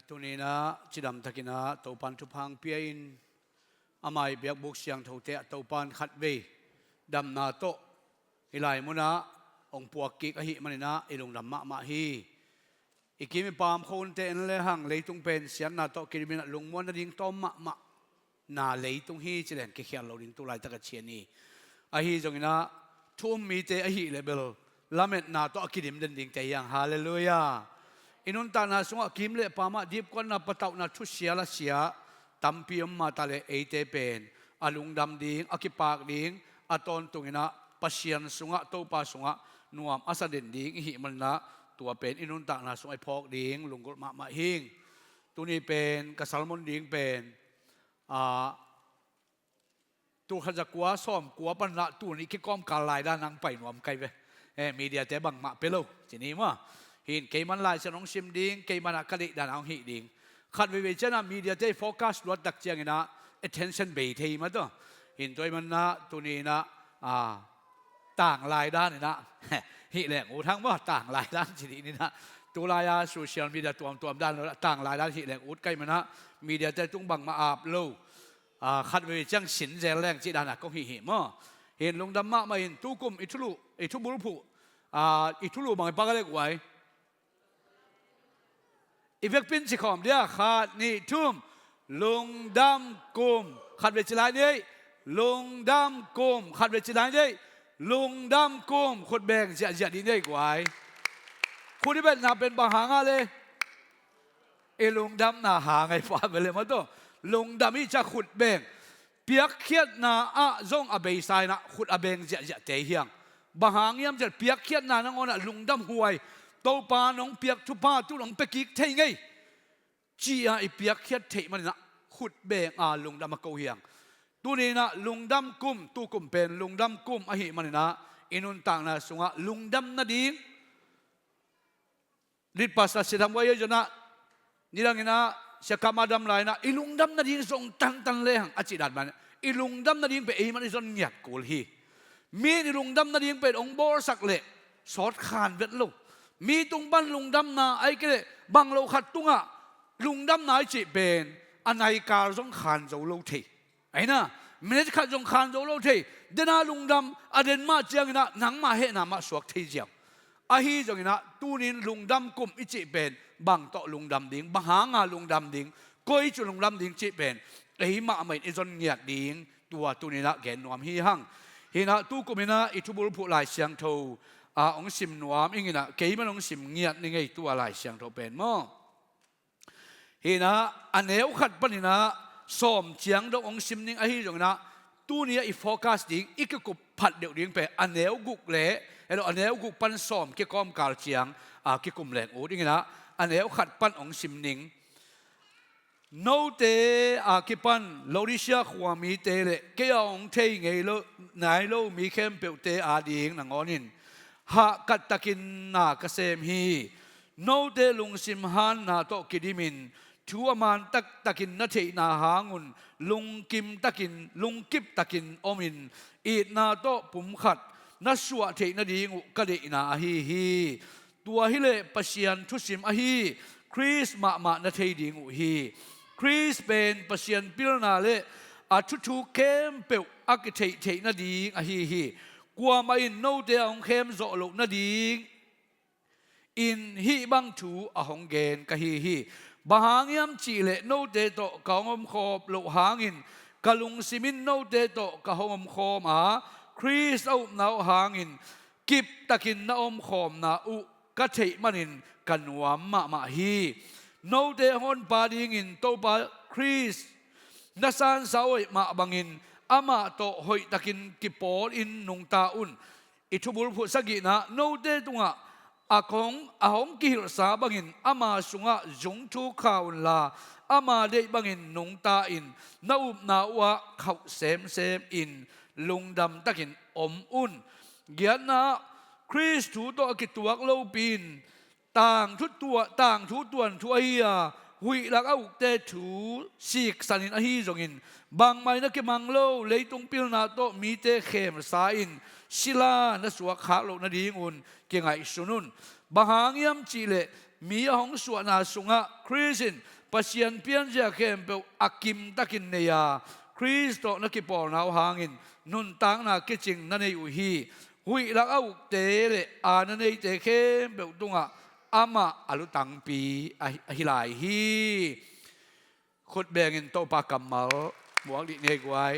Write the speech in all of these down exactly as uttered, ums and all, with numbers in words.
Tuni-in ah cidam takin ah Topan thupha hong pia in, ama ii biakbuk siangthote ah Topan khatvei damna tawh hih lai munah hong puak kik ahih manin ah i lungdam mahmah hi. I kim i paam khonte en lehang leitung pen siatna tawh kidim in ah lungmuan nading tawm mahmah na leitung hi ci leng kikhial lo ding tu laitak a cian hi. Ahi zongin ah thu um mite ahih leh bel lametna tawh a kidim den dingte hi hang. Halleluiah. I nuntakna sungah kim le paam ah dipkuatna, patauhna, thusia lasia tampi om mah ta leh eite pen a lungdam ding, a kipak ding, a tawntungin ah Pasian sungah, Topa sungah nuam a sa den ding i hih manin ah tua pen i nuntakna sungah i phawk ding lunggulh mahmah hing. Tuni pen ka sermon ding pen, ah, tulkhat zakua sawmkua panin ah tuni kikawmkal lai dan ah hong pai nuam ka hi ve. Eh, mediate bangmah pia lo ci ni maw. Hi in, keiman Lai Siangtho hong sim ding, keiman ah ka deih dan ah hong hih ding. Khat veivei ciangin ah mediate i focus luat tak ciangin ah attention bei thei mah tawh. Hi in, tua ahih manin ah tuni-in ah, ah, tanglai dan in ah hih leng ut hang maw, tanglai dan ci dih ni in ah. Tu lai-a social media tuamtuam dan lo, tanglai dan hih leng ut ka hih manin ah mediate tung bangmah ap lo. Ah, khat veivei ciang sin zel leng cih dan ah kong hih hi maw. Hi in, lungdam mahmah in, tukum i thulu, i thubulphuh, ah, i thulu bang i pak a leh guai. I vekpi in ci khawm dia, khat, nih, thum. Lungdam kum. Khat vei ci lai ni ei. Lungdam kum. Khat vei ci lai ni ei. Lungdam kum. Khut beng ziahziah dih ni ei guai. Khut i betna pen bang hang a leh? I lungdamna hang a hi pah ve leh maw tawh. Lungdam i cih khut beng. Piakkhiatna ah zong a beisa in ah khut a beng ziahziahte hi hang. Bang hang hiam cih leh piakkhiatna nangawn ah lungdam huai. Topa nong piak thupha tu nong pia kik thei ngei ci-a i piakkhiat theih manin ah khut beng a lungdam a ko hi hang. Tuni-in ah lungdam kum, tukum pen lungdam kum ahih manin ah i nuntakna sungah lungdam nading. Lead pastor Sia Tham Wai ahi zongin ah, nidangin ah Sia Kap Madam lai-in ah i lungdam nading zong tantan lehang a cih dan mah in, i lungdam nading pen ei mah in i zon ngiat kul hi. Mi in i lungdam nading pen hong bawlsak leh sawt khan vet lo. Mi tung pan lungdamna ahih kei leh bang lo khat tungah lungdamna i cih pen a naikal zong khan zo lo thei. Ahi na, minute khat zong khan zo lo thei. Den a lungdam, a den mah ciangin ah nangmah hehna mah suak thei ziau. Ahi zongin ah tuni-in lungdam kum i cih pen bang tawh lungdam ding, bang hang a lungdam ding, koi ci lungdam ding cih pen ei mahmah in i zon ngiat ding, tua tuni-in ah gen nuam hi hang. Hi in ah tukum in ah i thubulphuh Lai Siangtho a hong sim nuam ing in ah, keiman hong sim ngiat ning ei tua Lai Siangtho pen maw. Hi in ah a neu khat panin ah sawm ciang dong hong sim ning ahi zongin ah, tuni-ah i focus ding, i kikup phat deuh ding pen a neu guk le, hello, a neu guk pan sawm kikawmkal ciang a kikum leng ut ing in ah, a neu khat pan hong sim ning. Note a kipan Laodicea khuamite le kei a hong thei ngei lo, nai lo mi khempeuhte ading nangawn in hahkat takin na ka sem hi. Note lungsim hanna tawh kidimin thu a man taktakin na theihna hangun lungkim takin, lungkip takin omin itna tawh pumkhat na suah theih nading uh ka deihna ahi hi. Tua hi leh Pasian thusim ahi Khrist mahmah na thei ding uh hi. Khrist pen Pasian pilna le a thuthuk khempeuh a kitheih theih nading ahi hi. Kuamah in note a hong khem zawh loh nading in hih bang thu a hong gen ka hi hi. Bang hang hiam cih leh note tawh ka hong omkhawm loh hangin ka lungsim in note tawh ka hong omkhawm a, Khrist a upna uh hangin kiptakin na omkhawmna uh ka theih manin ka nuam mahmah hi. Note a honpa dingin Topa Khrist na sansa uh mah bangin amah tawh hoihtakin kipawlin nungta un. I thubulphuh sagihna, note tungah a kong, a hong kihilhsa bangin ama sungah zungthuk kha unla, ama deih bangin nungta in, na upna uhah khauh semsem in lungdam takin om un. Giatna, Khrist thu tawh a kituak lopi-in tangthu tua-, tangthu tuanthu ahi a, huih lak a ukte thu siksanin ahi zongin, bangmah in a kimang lo leitung pilna tawh mite khemsa-in sila na suak khak loh nadingun kingaihsun un. Bang hang hiam cih leh Mi a hong suahna sungah Khrist in Pasian pianzia khempeuh a kimtakin nei a, Khrist tawh na kipawlna uh hangin nuntakna kicing na nei uh hi. Huih lak a ukte le a na neite khempeuh tungah amah a lutangpi a, a hi lai hi. Khut bengin Topa kammal muak dih ni ei guai.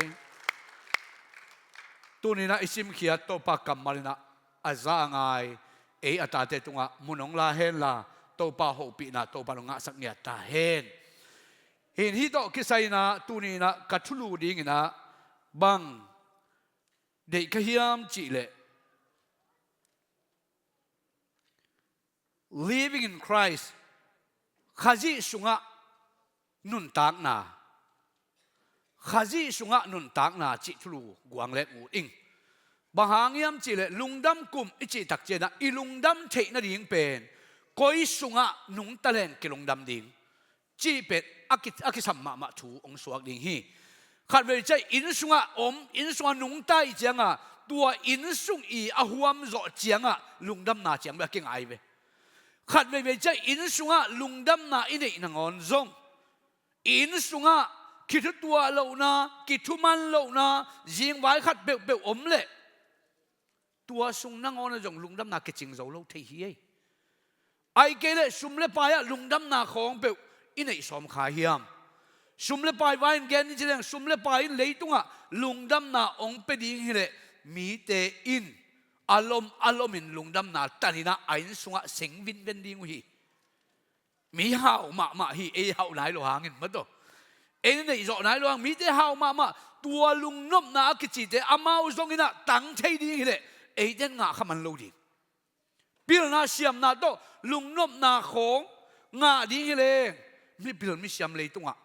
Tuninah i simkhiat Topa kammal inah a za a ngai ei a tate tungah mun hong la henla, Topa hopihna Topa hong ngahsak ngiat ta hen. Hin hih tawh kisai inah tuninah ka thulu dinginah bang deih ka hiam cihleh, Living in Christ, Khazih sungah nuntakna, Khazih sungah nuntakna cih thulu guang lek ut ing. Bang hang hiam cihleh lungdam kum i cih takcianah i lungdam theih nading pen koi sungah nungta leng kilungdam ding cih pen a ki, a kisam mahmah thu hong suak ding hi. Khatvei ciah inn sungah om, inn sungah nungta ih cianga tua inn sung i a huam zawh ciangah lungdamna ciang bek a kingai ve. Khatveivei ciah inn sungah lungdamna i neih nangawn zong inn sungah kithutuah lohna, kithuman lohna, zingvai khat peuhpeuh om leh tua sung nangawn a zong lungdamna kicing zo lo thei hi ei. Ahih kei leh sum le pai ah lungdamna khawng peuh i neih sawm kha hiam? Sum le pai vai in gen ni ci leng sum le pai in leitungah lungdamna hong pia ding hileh mite in a lom a lomin lungdamna taninah a inn sungah seng vinven ding uh hi. Mi hau mahmah hi, ei hau nai lo hangin mataw. Ei neih zawh nai lo hang mite hau mahmah. Tua lungnopna a kicite amau zonginah tang thei ding hileh eiten ngah kha man lo ding. Pilna siamna tawh lungnopna khawng ngah ding hileh mipil misiam leitungah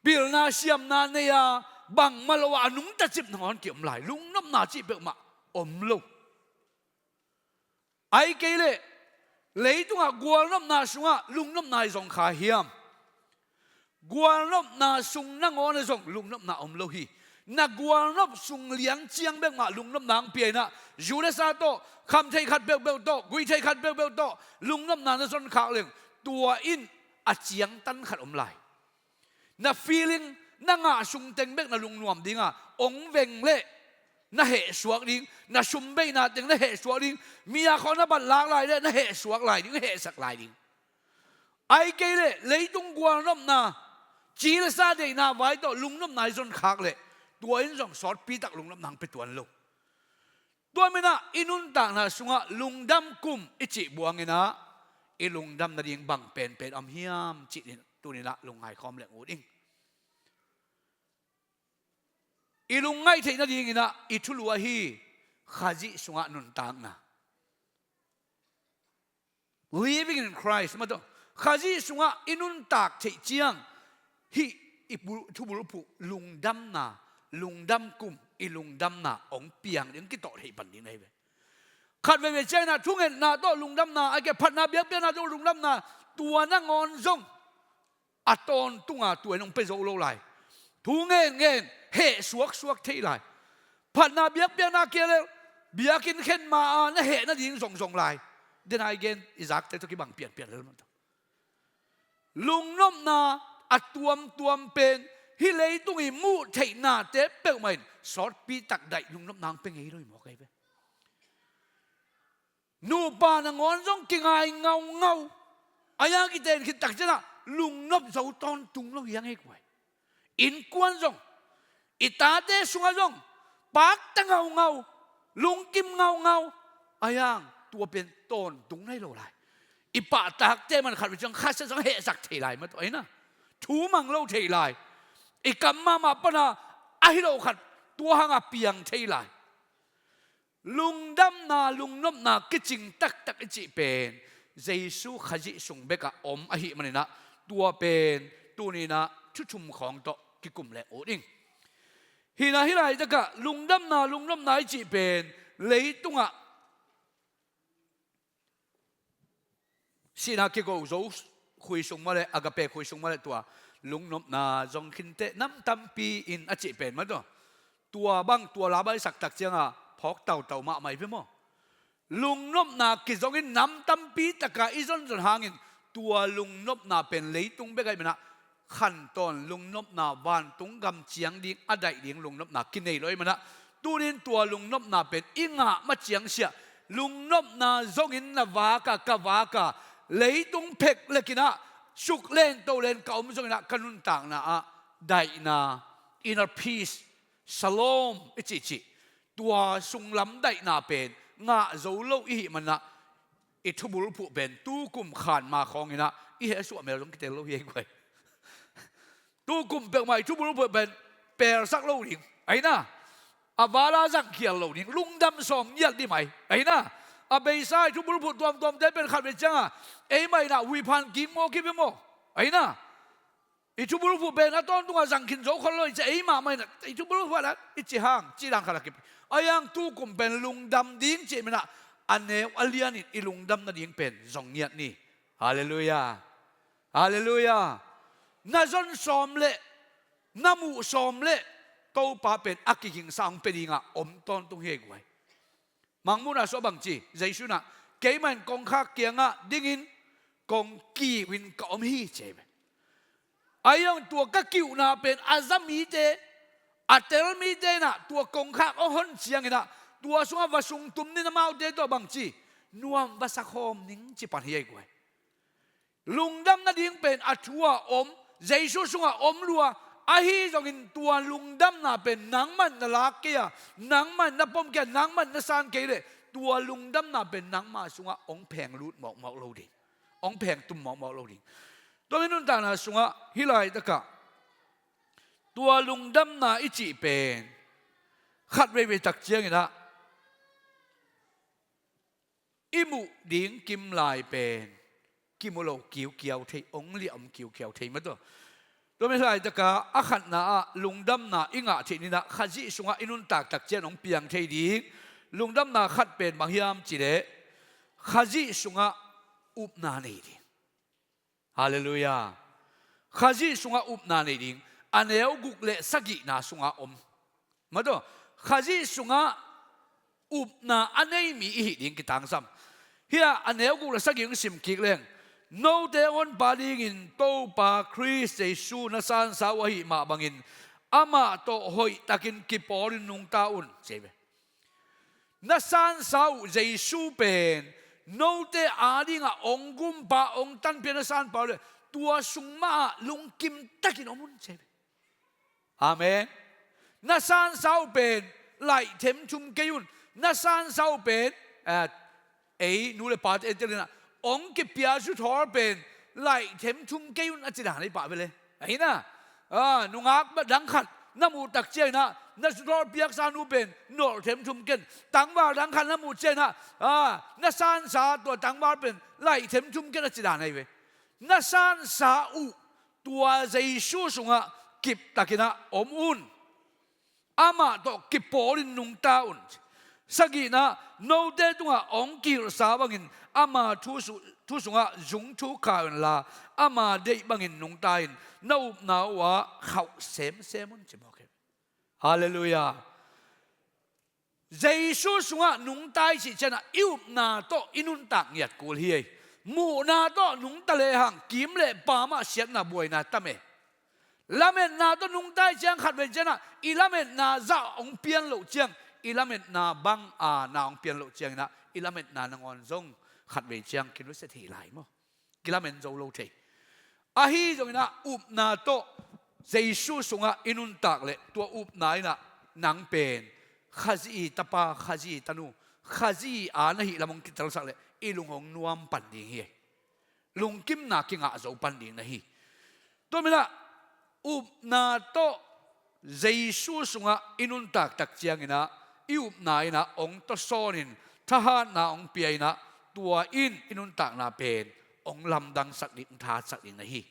pilna siamna nei-a bangmah lo-ah a nungta cip nangawn kiom lai. Lungnopna cih peuhmah om lo. Ahih kei leh leitungah gualnopna sungah lungnopna i zong kha hiam? Gualnopna sung nangawn a zong lungnopna om lo hi. Na gualnop sung liang ciang bekmah lungnopna hong pia inah zu le sa tawh, kham thei khat peuhpeuh tawh, gui thei khat peuhpeuh tawh lungnopna na zon khak leng tua in a ciangtan khat om lai. Na feeling, na ngah sungteng bek na lungnuam dinga hong veng leh na hehsuak ding, na sumbeina teng na hehsuak ding, mi a khawh na bat lak lai leh na hehsuak lai ding, na hehsak lai ding. Ahih kei leh leitung gualnopna, ci le sa deihna vai tawh lungnopna i zon khak leh tua in zong sawtpi tak lungnopna hong pia tuan lo. Tua minah i nuntakna sungah lungdam kum i cih buanginah i lungdam nading bang penpen om hiam cih tuninah lungngai khawm leng ut ing. I lungngaih theih nadinginah i thulu ahi Khazih sungah nuntakna. Living in Christ mataw. Khazih sungah i nuntak theih ciang hih i thubulphuh lungdamna, lungdam kum i lungdamna hong piang ding kitawh theih pan ding na hi ve. Khatveivei cianginah thungetna tawh lungdamna, a kiphatna biakpiakna tawh lungdamna, tua nangawn zong a tawntunga tua in hong pia zo lo lai. Thu ngenngen hehsuaksuak thei lai. Phatna biakpiakna kia lel biakinn khen ma-a na heh nading zongzong lai. Denai gen i zakte tawh kibang pianpian lel mataw. Lungnopna a tuamtuam pen hih leitung i muh theihnate peuhmah in sawtpi tak daih lungnopna hong pia ngei lo hi mawk ahi ve. Nupa nangawn zong kingai ngaungau. A yang kiten khit takcianah lungnop zo tawntung lo hi ang ei guai. Innkuan zong, i tate sungah zong pakta ngaungau, lungkim ngaungau. A yang tua pen tawntung nai lo lai. I pahtakte man khat vei ciang khasia zong hehsak thei lai mataw ahi na. Thu mang lo thei lai. I kam mahmah pana ahi lo khat tua hanga piang thei lai. Lungdamna, lungnopna kicing taktak i cih pen Jesu Khazih sung bekah om ahih maninah tua pen tuninah thuthum khawng tawh kikum leng ut ing. Hinah hih laitakah lungdamna, lungnopna i cih pen leitungah sihna kigo zo khui sung mawleh, agape khui sung mawleh tua lungnopna zong khinte nam tampi in a cih pen mataw. Tua bang tua labaisak tak cianga phawk tautau mahmah i ve maw? Lungnopna kizongin nam tampi taka i zonzon hangin tua lungnopna pen leitung bek ahih manin ah khantawn lungnopna vantung gam ciang ding a daih ding lungnopna kinei lo ahih manin ah tuni-in tua lungnopna pen i ngah ma ciang siah lungnopna zongin na vak a ka vak a leitung phek lekin ah suk len to len ka om zongin ah ka nuntakna ah daihna, inner peace, shalom i cihcih tua sunglam daihna pen ngah zo lo i hih manin ah i thubulphuh pen tukum khan ma khawngin ah i heh suah mel zong kitel lo hi ei guai. Tukum peuhmah i thubulphuh pen pelsak lo ding ahi na. A vala zangkhial lo ding, lungdam sawm ngiat ding mai ahi na. A beisa i thubulphuh tuamtuamte pen khatvei ciangah eimah in ah huiphan kik maw kip hi maw ahi na. I thubulphuh pen a tawntungah zangkhin zo khol lo i ci a, eimah mah in ah i thubulphuh ah i ci hang cih dan khat a kip. Ahi hang tukum pen lungdam ding cih manin ah a neu a lianin i lungdam nading pen zong ngiat ni. Halleluiah. Halleluiah. Na zon sawm leh na muh sawm leh Topa pen a kigingsa hong pia dingah om tawntung hi ei guai. Mangmuhna sungah bang ci, Jesu in ah keimah in kongkhak kiangah dingin kong kiuh in ka om hi ci ei ve. Ahi zongin tua ka kiuhna pen a za mite, a tel mite in ah tua kongkhak hong hon ciangin ah tua sungah va sungtum ni in amaute tawh bang ci, nuam va sakhawm ning ci pan hi ei guai. Lungdam nading pen a thu ah om, Jesu sungah om lua, ahi zongin tua lungdamna pen nangmah in na lak kei a, nangmah in na pom kei a, nangmah in na san kei leh tua lungdamna pen nangmah sungah hong pheng lut mawkmawk lo ding, hong pheng tum mawkmawk lo ding. Tua mi nuntakna sungah hih laitakah tua lungdamna i cih pen khat veivei tak ciangin ah i muh ding kim lai pen kimu lo kiukiau thei, hong liah om kiukiau thei mah tawh. Tua mi laitakah a khatna ah lungdamna i ngah theih ni in ah Khazih sungah i nuntak tak ciang hong piang thei ding lungdamna khat pen bang hiam cih leh Khazih sungah upna nei ding. Halleluiah. Khazih sungah upna nei ding a neu guk le sagihna sungah om. Mah tawh, Khazih sungah upna a nei mi i hih ding kitangsam. Hih ah a neu guk le sagih hong sim kik leng, note Honpa dingin Topa Khrist Jesu na sansa uh ahih mah bangin amah tawh hoihtakin kipawlin nungta un ci ei ve. Na sansa uh Jesu pen note adingah hong gumpa, hong tanpia na sanpa uh leh tua sung mah ah lungkim takin om un ci ei ve. Amen. Na sansa uh pen laih themthum kei un. Na sansa uh pen, eh, ei nu le pate en tel in ah hong kipia zuthawl pen laih themthum kei un a ci dan ei pah ve le. Ahi na, ah, nungak dang khat na muh tak ciangin ah na zuthawl piaksa nu pen nolh themthum ken. Tangval dang khat na muh ciangin ah, ah, na sansa tua tangval pen laih themthum ken a ci dan ei ve. Na sansa uh tua Jesu sungah kiptakin ah om un. Amah tawh kipawlin nungta un. Sagihna, note tungah hong kihilhsa bangin ama thu su-, thu sungah zungthuk khai unla, ama deih bangin nungta in, na upna uhah khauh semsem un ci mawk hi. Halleluiah. Jesu sungah nungta i cih ciangin ah i upna tawh i nuntak ngiat kul hi ei. Muhna tawh nungta lehang kim le paam ah siatna buaina tam e. Lametna tawh nungta i ciang khatvei ciangin ah i lametna zah hong pian loh ciang, i lametna bang a na hong pian loh ciangin ah i lametna nangawn zong khatvei ciang kinusia thei lai maw? Kilamen zo lo thei. Ahi zongin ah upna tawh Jesu sungah i nuntak leh tua upna in ah nang pen Khazih i tapa, Khazih i tanu, Khazih a na hih lam hong kitelsak leh i lung hong nuam pan ding hi. Lungkimna kingah zo pan ding na hi. Tua manin ah upna tawh Jesu sungah i nuntak tak ciangin ah i upna in ah hong tawsawnin thahatna hong pia in ah tua in i nuntakna pen hong lamdangsak ding, hong thahatsak ding na hi.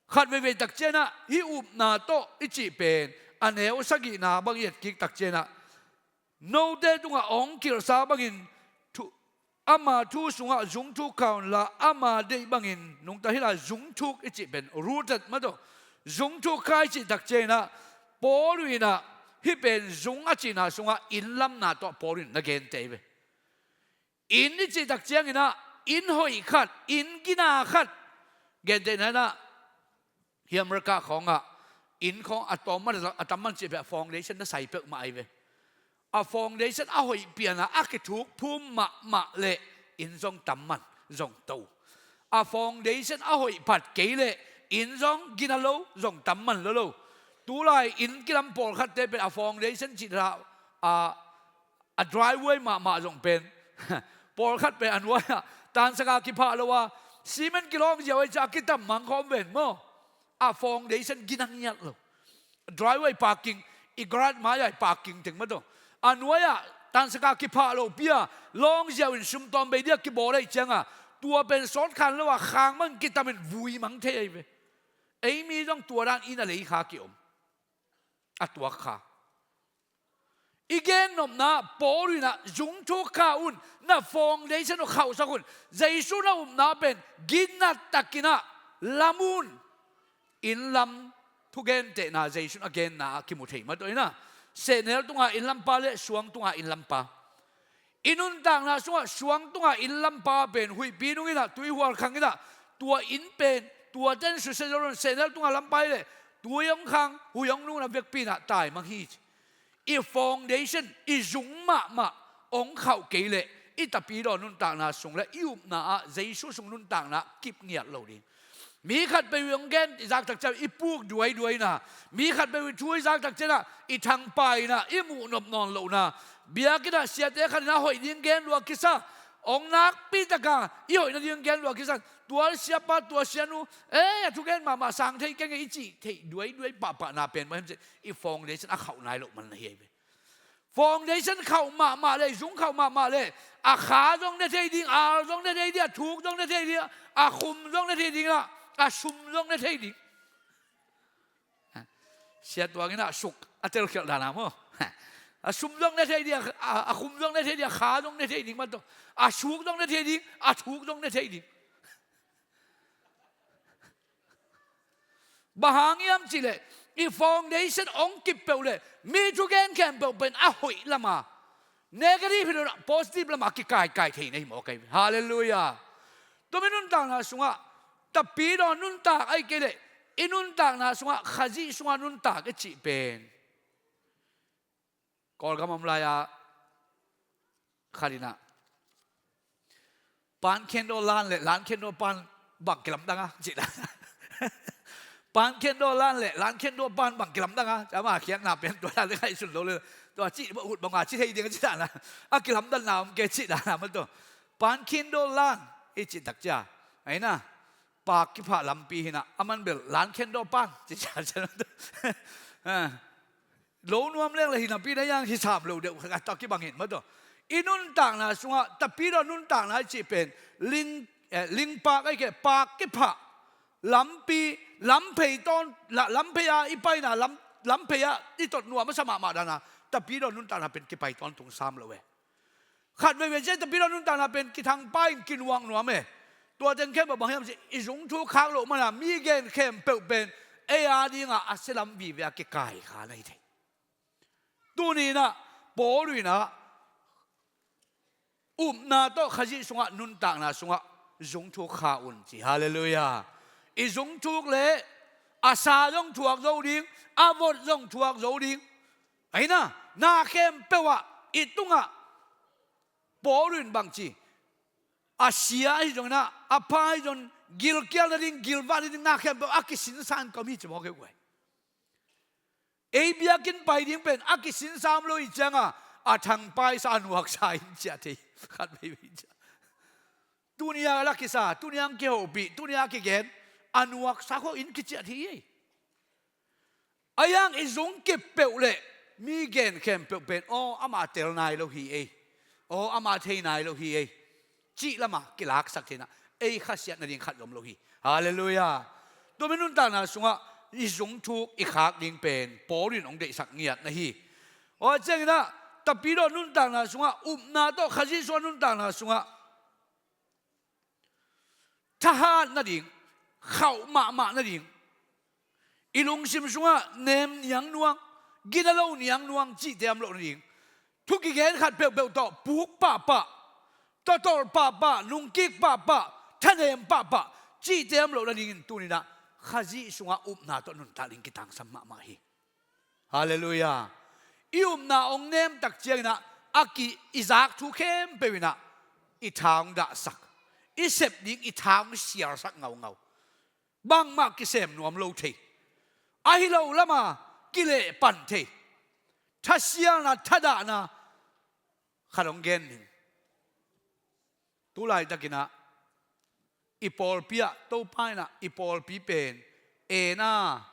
Khat veivei tak ciangin ah hih upna tawh i cih pen a neu sagihna bang i et kik tak ciangin ah note tungah hong kihilhsa bangin thu, ama thu sungah zungthuk khai unla, ama deih bangin nungta, hih lai zungthuk i cih pen rooted mah tawh. Zungthuk khai i cih tak ciangin ah Paul in ah hih pen zung a cihna sungah innlamna tawh Paul in na gente hi ve. Inn i cih tak ciangin ah, inn hoih khat, inn gina khat, gentehna in ah, hih America khawngah inn khawng a tawm man a tam man cih peuh a foundation na sai peuhmah ahi ve. A foundation a hoih pianah a kithuk phum mahmah leh inn zong tam man zong to. A foundation a hoih phat kei leh inn zong gina lo zong tam man lo lo. Tulai inn kilam pawlkhatte pen a foundation cih dah a a driveway mahmah zong pen pawlkhat pen a nuai-ah tansaka kiphah lo a, cement kilawng ziau ei ciah a kitam mang khawm ven maw. A foundation gina ngiat lo. Driveway parking, i garage mai-ah i parking teng mah tawh a nuai-ah tansaka kiphah lo pi a, lawng ziau in sum tawm bei dia kibawl ei cianga, tua pen sawt khan lo a khang mang kitamin vui mang thei ei ve. Ei mi zong tua dan inn a lei kha kiom. A tuak kha. I gennopna Paul in ah zungthuk kha un, na foundation uh khauhsak un. Jesu na upna pen ginat takin ah lam un. Inn lam thugentehna Jesu in a genna ah kimu thei mah tawh in ah, sehnel tunga inn lampa le suang tunga inn lampa. I nuntakna sungah suang tunga inn lampa pen huihpi nung in ah, tuihual khang in ah, tua inn pen tua ten susia zo lo in, sehnel tunga lampa hi leh tui hong khang, huih hong nung in ah vekpi in ah taimang hi ci. I foundation, i zung mahmah hong khauh kei leh i tapidaw nuntakna sung le i upna ah Jesu sung nuntakna kip ngiat lo ding. Mi khat peuh i hong gen i zak tak ciang i puk duaiduaina, mi khat peuh i thu i zak tak ciang ah i thangpaihna, i muhnop nawn lohna, biakinn ah siate khat in a hoih ding gen lua kisa, hong nakpi taka i hoih nading gen lua kisa, tua siapa tua sianu, eh, a thugen mahmah sang thei keng e i cih theih duaiduai pahpahna pen bang hiam cih i foundation a khauh nai loh man na hi ei ve. Foundation khauh mahmah leh, zung khauh mahmah leh, a kha zong ne thei ding, al zong ne thei ding, a thuk zong ne thei ding, a khum zong ne thei ding, a sum zong ne thei ding. Sia Tuang in ah suk a telkhialh dan a maw. A sum zong ne thei ding, a, a khum zong ne thei ding, a kha zong ne thei ding mah tawh. A suk zong ne thei ding, a thuk zong ne thei ding. Bang hang hiam cih leh, i foundation hong kip peuh leh mi thugen khempeuh pen a hoih lama, negative hi lo in ah positive lama kikaikai thei na hi mawk ei. Halleluiah. Tua mi nuntakna sungah, tapidaw nuntak ahih kei leh i nuntakna sungah Khazih sungah nuntak i cih pen Kawlgam om lai-a khat in ah, pan khendaw lan le lan khendaw pan bang kilamdang a cih dan. Pan khendaw lan le lan khendaw pan bang kilamdang a, ama khiatna pen tua dan le ngaihsun lo le, tua cih ut bang a ci thei ding a cih dan a, a kilamdanna om kei cih dan a mah tawh. Pan khendaw lan i cih tak ciang, ahi na, paak kiphah lampi hi in ah, aman bel lan khendaw pan cih ciang, ciang. Ah. Lo nuam leng le hi napi na yang hi sam lo deuh khat a kibang hi mah tawh. I nuntakna sungah, tapidaw nuntakna i cih pen, ling, eh, lingpaak ahih kei leh paak kiphah lampi, lamphei tawn, la, lamphei a i paina, lam, lamphei a i tot nuam a sa mahmah dan a, tapidaw nuntakna pen kipai tawntung sam lo e. Khat veivei ciang tapidaw nuntakna pen kithangpai in kinuak nuam e. Tua teng khempeuh bang hiam cih, i zungthuk khak loh man a mi gen khempeuh pen ei a dingah a sia lam vive a kikai kha na hi thei. Tuni in ah Paul in ah upna tawh Khazih sungah, nuntakna sungah zungthuk kha un ci. Halleluiah. I zungthuk leh a sa zong thuak zo ding, a vot zong thuak zo ding. Ahi na, na khempeuh ah i tungah Paul in bangci, a sia ahi zongin ah, a pha ahi zong, gilkial nading, gilvah nading na khempeuh a kisinsan kawm hi ci mawk hi uh ei. Ei biakinn pai ding pen a kisinsam lo i cianga, a thangpaisa, a nuaksa in ciah thei. Khat veivei ciah. Tuni a la kisa, tuni a kihopih, tuni a kigen, a nuaksa khawng in kiciah thei ei. A yang i zung kip peuh leh mi gen khempeuh pen, aw, amah tel nai lo hi ei. Aw, amah thei nai lo hi ei. Cih lamah kilaksak thei in ah, ei khasiat nading khat zom lo hi. Halleluiah. Tua mi nuntakna sungah i zungthuk i khak ding pen Paul in hong deihsak ngiat na hi. Aw, ciangin ah, tapidaw nuntakna sungah, upna tawh Khazih sungah nuntakna sungah thahat nading, khauh mahmah nading, i lungsim sungah nem niang nuang, gina lo niang nuang cihte om loh nading, thu kigen khat peuhpeuh tawh puk pahpah, tawtawlh pahpah, nungkik pahpah, thanem pahpah cihte om loh nadingin tuni-in ah Khazih sungah upna tawh nuntak ding kitangsam mahmah hi. Halleluiah. I upna hong nem tak ciangin ah a ki i zak thu khempeuh in ah i tha hong dahsak, i sep ding i tha hong sialsak ngaungau. Bangmah kisem nuam lo thei, ahi lo lama kilehpan thei, thasialna, thadahna khat hong gen ning. Tulaitakin ah i pawlpi ah Topa in ah i pawlpi pen en a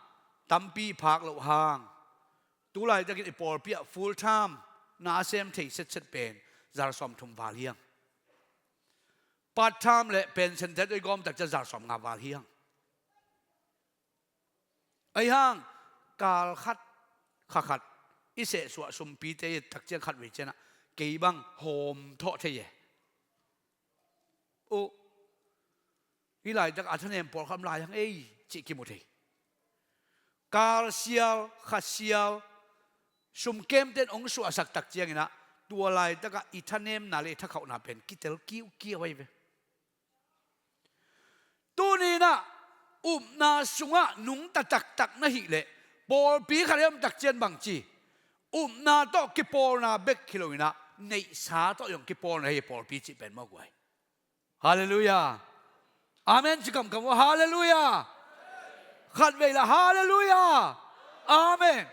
tampi phak loh hang, tulaitakin i pawlpi ah full time na a sem thei setset pen zar sawmthum val hi hang. Part time le pension te tawh i gawm tak ciang zar sawmnga val hi hang. Ahi hang kal khat, kha khat i sehsuah sumpite i et tak ciang khatvei ciang ah kei bang hawm thawh thei e. Uh, hih laitak a thanem pawlkhat om lai hang ei cih kimu thei. Kal sial, kha sial, sumkemte in hong suahsak tak ciangin ah tua laitak ah i thanemna le i thakhauhna pen kitel kiukiau ahi ve. Tuni-in ah upna sungah nungta taktak na hih leh pawlpi khat i om tak ciang bangci, upna tawh kipawlna bek hi loin ah neihsa tawh zong kipawlna hi pawlpi cih pen maw guai. Halleluiah. Amen ci kamkam uh. Halleluiah. Khatvei la halleluiah. Amen.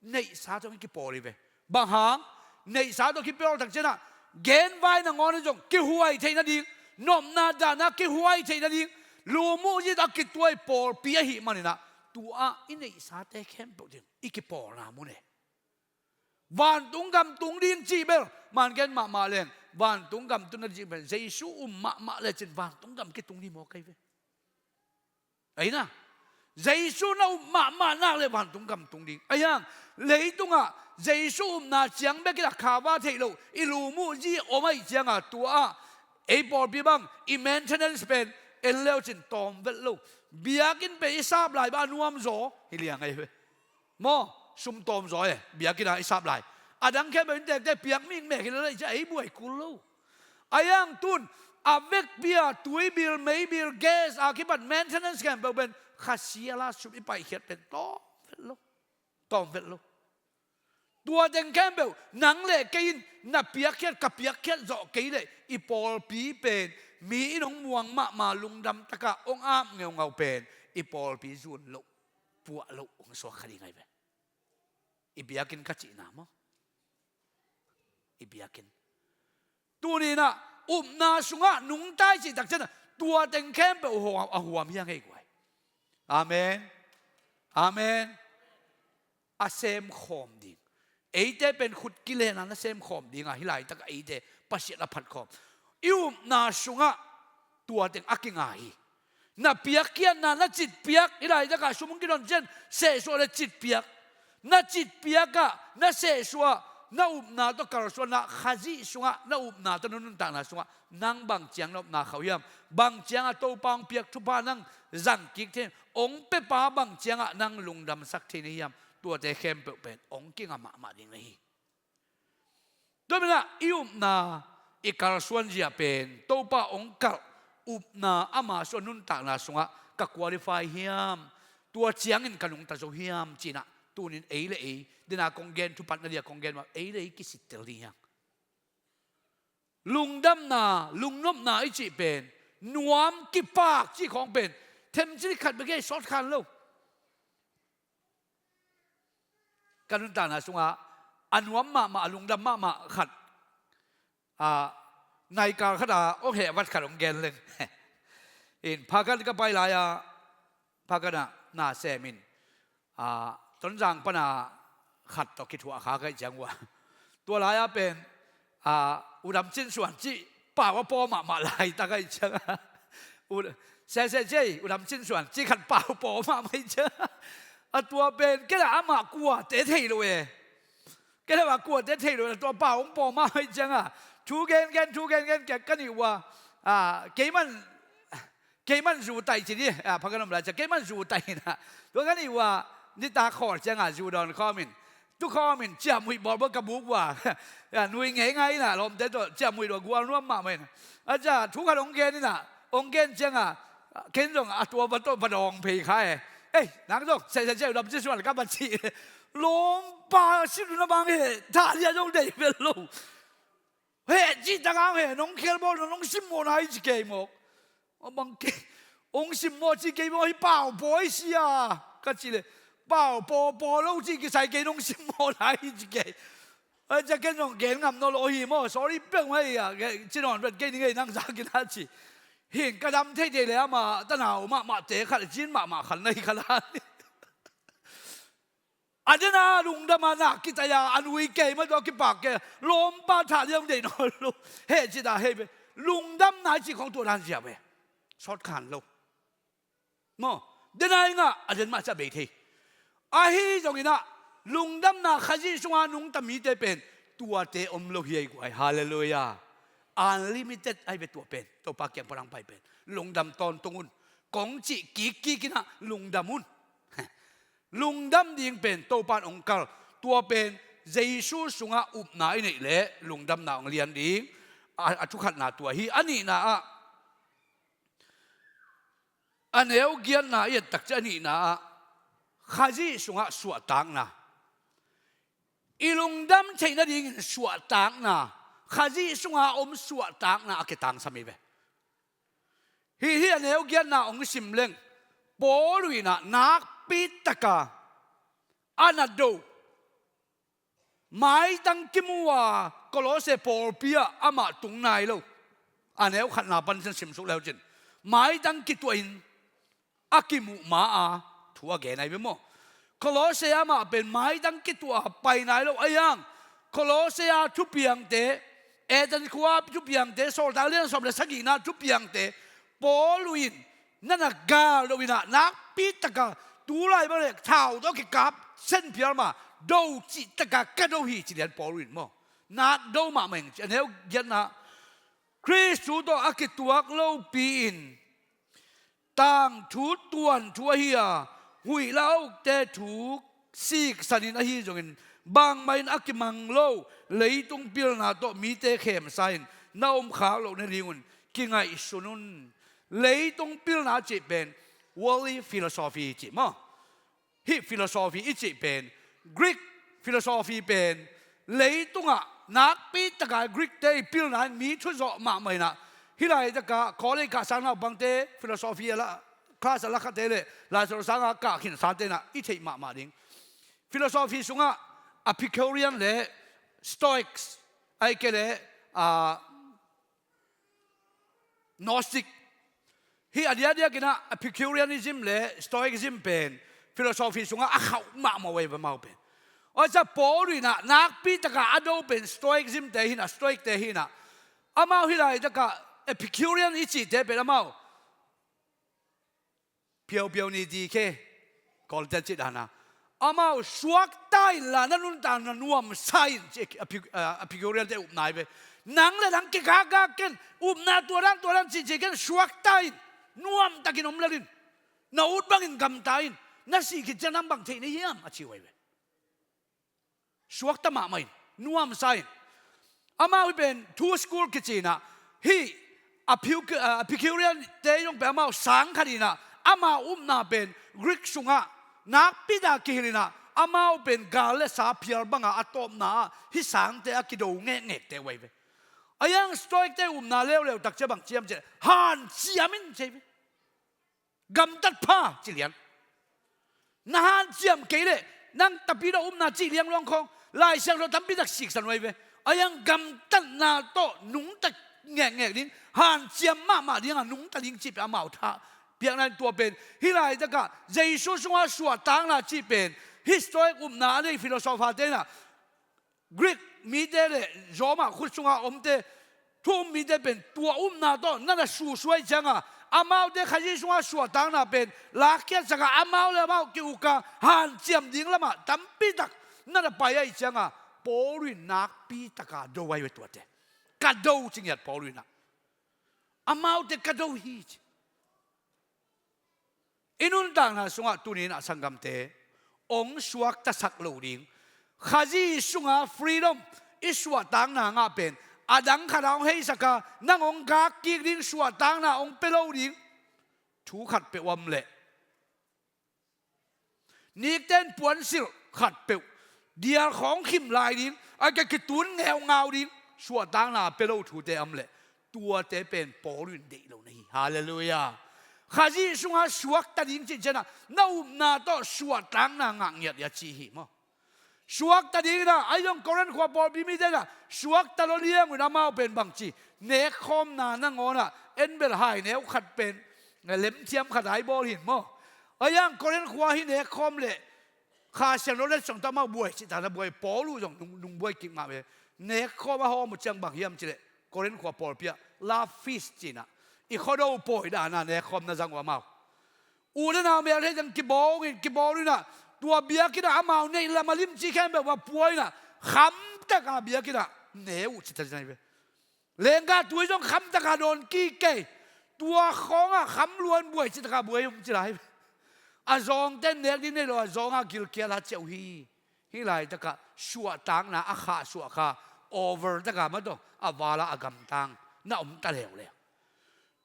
Neihsa tawh kipawl hi ve. Bang hang? Neihsa tawh kipawl tak ciang ah genvai nangawn in zong kihuai theih nading, nopna dahna kihuai theih nading, lumuh zit a kituai pawlpi ahih manin ah tua i neihsate khempeuh ding i kipawlna mun e. Vantung gam tung ding cih bel man gen mahmah leng vantung gam tun nading pen Jesu um mahmah lecin vantung gam kitung ding maw kai ve. Ahi na, Jesu na um mahmah nak le vantung gam tung ding. Ahi hang leitungah Jesu upna ciang bek in a cover theih loh i lumuh zi om ahih ciangah tua ah ei pawlpi bang i maintenance pen en leucin tawm vet lo. Biakinn pen i sap lai bang a nuam zaw hi liang ahi ve. Maw, sum tawm zaw e, biakinn ah i sap lai. A dang khempeuh in tektek piak mikmek hi lo leh, ei buai kul lo. Ahi hang tun a vekpi a tui bill, mei bill, gas a kipat maintenance khempeuh pen kha sial a sum i paikhiat pen tawm vet lo. Tawm vet lo. Tua teng khempeuh nang le kei in na piakkhiat, ka piakkhiat zawh kei leh i pawlpi pen mi in hong muang mahmah, lungdam takah hong ap ngeungau pen i pawlpi zun loh, puah loh hong suak kha ding ahi ve. I biakinn ka cihna maw? I biakinn. Tuni-in ah upna sungah nungta i cih tak ciang ah tua teng khempeuh a huam hi hang ei guai. Amen. Amen. A semkhawm ding. Eite pen khut kilenna na semkhawm ding a, hih laitak a eite Pasian a phatkhawm. I upna sungah tua teng a kinga hi. Na piakkhiatna, na citpiak, hih laitak a sum hong kidon ciang sehsuah le citpiak. Na citpiak ah, na sehsuah, na upna tawh kalsuanna, Khazih sungah na upna tawh na nuntakna sungah nang bang ciang na upna khauh hiam? Bang ciang a Topa hong piak thupha nang zang kik thei hiam? Hong piapa bang ciangah nang lungdamsak thei na hiam? Tuate khempeuh pen hong kinga mahmah ding na hi. Tua manin ah i upna i kalsuan zia pen Topa hong kalh upna ama sungah nuntakna sungah ka qualify hiam? Tua ciangin ka nungta zo hiam? Ci-in ah tunin ei le ei, dena kong gen, thupatna dia kong gen mah, ei le ei kisittel ding hiam? Lungdamna, lungnopna i cih pen, nuam kipak cih khawng pen themcik khat bek hi, sawt khan lo. Ka nuntakna sungah a nuam mahmah, a lungdam mahmah khat, a, naikal khat a hong heh vat khat hong gen leng. In, Phakan ka pai lai-a, Phakan ah na sem in, a, Tonzang pana khat tawh kithuah kha ka hih ciang uh a, tua lai-a pen, a, U Dam Cin Suan cih pau a paw mahmah laitak ahih ciang a, U, sese cei, U Dam Cin Suan cih khat pau paw mahmah ahih ciang a, a tua pen kei le amah kuate thei lo e. Kei le amah kuate thei lo e, tua pau hong paw mahmah ahih ciang a, thu gen gen, thu gen gen, kei ka nih uh a, a, kei man, kei man zu tai ci ni, a, Phakan om lai ciang kei man zu tai na. Tua ka nih uh a, nitak khawl ciang a zu dawn khawm in, Tukhawm in ciamhuih bawlbawl ka buk uh a, nui ngeingai in ah lawmte tawh ciamhuih lua gual nuam mahmah in. A cia thu khat hong gen in ah, hong gen ciangah ken zong a tua va tawh va dawng phei kha e. Ei, nang zong sehseh ciah uh lam ci suan ka va cih. Lawmpa sit uh na bang he, thah lian zong deih vel lo. Heh cih tak a hong heh, nong khelbawl, nong simmawh nai ci kei mawk. A bang kei, hong simmawh ci kei mawk, hi pau pawi sia ka cih leh, pau paw paw lo cih kisai kei, nong simmawh nai ci kei. A cia ken zong gen ngam nawn lo hi maw, sorry peuhmah hi a, ci nawn vet kei ning ei, nang zak in a ci. Hin ka dam theithei leh amah tanau mahmahte khat, cin mahmah khat na hi kha lai. A den a lungdam a, na kitai a, a nui kei mah tawh a kipak kei a, lawmpa thah lian deih nawn lo. Heh cih ta hei ve. Lungdamna i cih khong tua dan zia ve. Sawt khan lo. Maw, den a i ngah a den mah ciah bei thei. Ahi zongin ah lungdamna Khazih sunga nungta mite pen tuate om lo hi ei guai. Halleluiah. Unlimited ahi ve tua pen. Topa kiang pan hong pai pen. Lungdam tawntung un. Kong cih kikkik in ah lungdam un. Lungdam ding pen Topa in hong kal. Tua pen Jesu sungah upna i neih leh lungdamna hong lian ding. A, a thukhatna tua hi. A nihna ah, a neu giatna i et tak ciang a nihna ah, Khazih sungah suahtakna. I lungdam theih nadingin suahtakna, Khazih sunga om suahtakna a kitangsam hi ve. Hih hi a neu giatna hong sim leng, Paul in ah nakpi taka a na do maitang kimu a Kolose pawlpi ah amah tung nai lo. A neu khatna pan ciang simsuk leucin maitang kituahin a kimuh ma a thu a gen ahi ve maw. Kolose amah pen maitang kituah a pai nai lo. Ahi hang Kolose a thupiangte, Athens khua thupiangte, Sawltak lian sawm le sagihna thupiangte, Paul in na na gal lo in ah nakpi taka tulai bang le thau tawh kikap sen phial ma do cih taka ka do hi ci lian Paul in maw. Nak do mahmah ing ci. A neu giatna, Khristu tawh a kituak lopi in tangthu tuanthu ahi a, huih la a ukte thu siksanin ahi zongin bangmah in a kimang lo leitung pilna tawh mite khemsa in na om khak loh nadingun kingaihsun un. Leitung pilna a cih pen worldly philosophy cih maw. Hih philosophy i cih pen, Greek philosophy pen, leitungah nakpi taka Greek-te i pilna in mi thuzawh mahmah in ah, hih laitakah college kahsang naupangte philosophy a la, class a la khate le laisawlsanga kah khinsate in ah i theih mahmah ding. Philosophy sungah Epicurean le Stoics, ahih kei leh, ah, Gnostic. Hih a diakdiakin ah Epicureanism le Stoicism pen philosophy sungah a khauh mahmah uh ahi ve amau pen. Aw, cia Paul in ah nakpi taka a do pen Stoicism-te hi in ah, Stoic-te hi in ah. Amau hih laitakah Epicurean i cihte pen amau phiaupiau ni ti khe, Kawlte cih dana. Amau suakta inla na nuntakna nuamsa in ci, a pi, a, Epicurean-te upna hi ve. Nang le nang kikakak ken, upna tua dan tua dan cihcih ken, suakta in, nuamtakin om lel in. Na ut bangin gamta in, na sih khit ciang nang bang theih na hiam a ci uh ahi ve. Suakta mahmah in, nuamsa in. Amau hih pen two school kici in ah, hih Epicu-, ah, Epicurean-te zong pen amau sang khat in ah, amau upna pen Greek sungah nakpi taka kihilh in ah, amau pen gal le sa phial banga a tawpna ah hih sangte a kido ngekngekte uh ahi ve. Ahi hang Stoic-te upna leuleu tak ciang bang ci hiam cih leh, hanciam in ci hi ve. Gamtat pha ci lian. Na hanciam kei leh nang tapidaw upna cih liang luang khawng Lai Siangtho tampi tak siksan uh ahi ve. Ahi hang gamtatna tawh nungta ngekngek ding, hanciam mahmah dingah nungta ding cih pen amau tha piakna in tua pen. Hih laitakah Jesu sungah suahtakna cih pen hih Stoic upna a nei philosopher-te in ah Greek mite le Roma khut sunga omte, thu um mite pen tua upna tawh na na susuai cianga, amaute Khazih sunga suahtakna pen lakkhiatsaka amau le amau ki-uka hanciam ding lamah tampi tak na na pai ahih cianga, Paul in nakpi taka do ahi ve tuate. Ka do ci ngiat Paul in ah. Amaute ka do hi ci. I nuntakna sungah tuni in ah sanggamte, hong suaktasak lo ding, Khazih sunga freedom, i suahtakna ngah pen a dang khat a hong heisak a, nang hong gak kik ding, suahtakna hong pia lo ding thu khat peuh om leh, nikten puansilh khat peuh, dial khawng khim lai ding, a ke kitun ngeungau ding, suahtakna pia lo thute om leh, tuate pen Paul in deih lo na hi. Halleluiah. Khazih sunga suakta ding cih ciangin ah, na upna tawh suahtakna ngah ngiat hi a ci hi maw. Suakta dingin ah, ahi zong Korin khua pawlpi mite in ah suakta lo liang un, amau pen bangci, nekkhawmna nangawn ah, en bel hai neu khat pen, eh, lemthiam khat a i bawl hi maw. Ahi zong Korin khua hi nekkhawm leh Kha Siangtho letsong tawh amau buai cih ta na buai, Paul uh zong nung, nung buai kik mah ve. Nekkhawm a hawm uh ciang bang hiam cih leh, Korin khua pawlpi ah love feast ci-in ah, i khuado pawi dan a nekkhawm na zang uh amau. U le nau mel thei teng kibawl in, kibawl in ah, tua biakinn ah amau neih lam a limci khempeuh va pua in ah, khamtak a biakinn ah ne uh ci ta ci nai ve. Lenggah tui zong khamtak a dawn kik kei. Tua khawng ah kham lua in buai ci tak a buai um ci lai ve. A zawngte nek ding nei lo, a zawng a gilkial a ciah uh hi. Hih laitak ah suahtakna a khahsuah kha, over tak a maw, a val a a gamtang na om ta leuleu.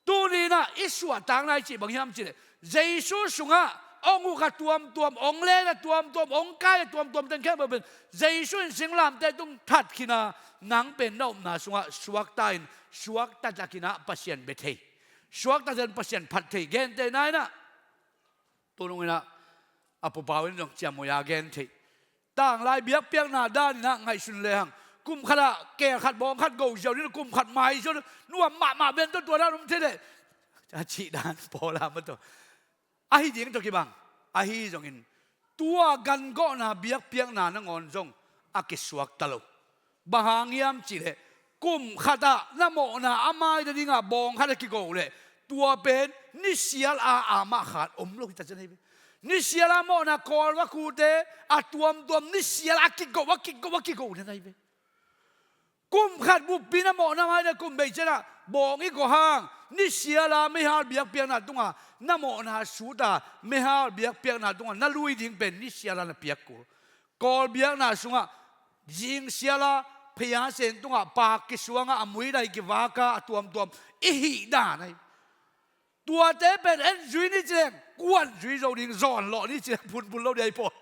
Tuni in ah i suahtakna i cih bang hiam cih leh, Jesu sungah hong uk a tuamtuam, hong len a tuamtuam, hong kai a tuamtuam teng khempeuh pen Jesu in singlamteh tung that khin a, nang pen na upna sungah suakta in, suakta takin ah Pasian bia thei, suakta takin Pasian phat thei, gentehna in ah, tu nung in ah, a Pu Pau in zong ciamnuih a gen thei. Tanglai biakpiakna dan in ah ngaihsun lehang, kum khat ah keel khat bawng khat go ziau ding, kum khat mai ziau ding, nuam mahmah ben tawh tua dan om thei leh, a cih dan Paul a maw tawh. Ahi ding tawh kibang. Ahi zongin, tua gangawhna biakpiakna nangawn zong a kisuakta lo. Bang hang hiam cih leh, kum khat ah na mawhna a maida ding a bawng khat a kigo leh, tua pen nisial a amah khat om lo hi ta ci nai ve. Nisial a mawhna Kawl va khute a tuamtuam nisial a kigo, a kigo, a kigo na nai ve. Kum khat buppi na mawhna maida, kum bei ciang ah bawng i go hang, nisial a meihal biakpiakna tungah na mawhna sut a, meihal biakpiakna tungah na lui ding pen nisial a na piak kul. Kawl biakna sungah zingsial a pheiasen tungah paak kisuang a, a muidai kivak a, a tuamtuam i hih dan ahi. Tuate pen en zui ni ci leng, kuan zui zo ding, zawn lawh ni ci leng phunphun lo ding ahi pawl.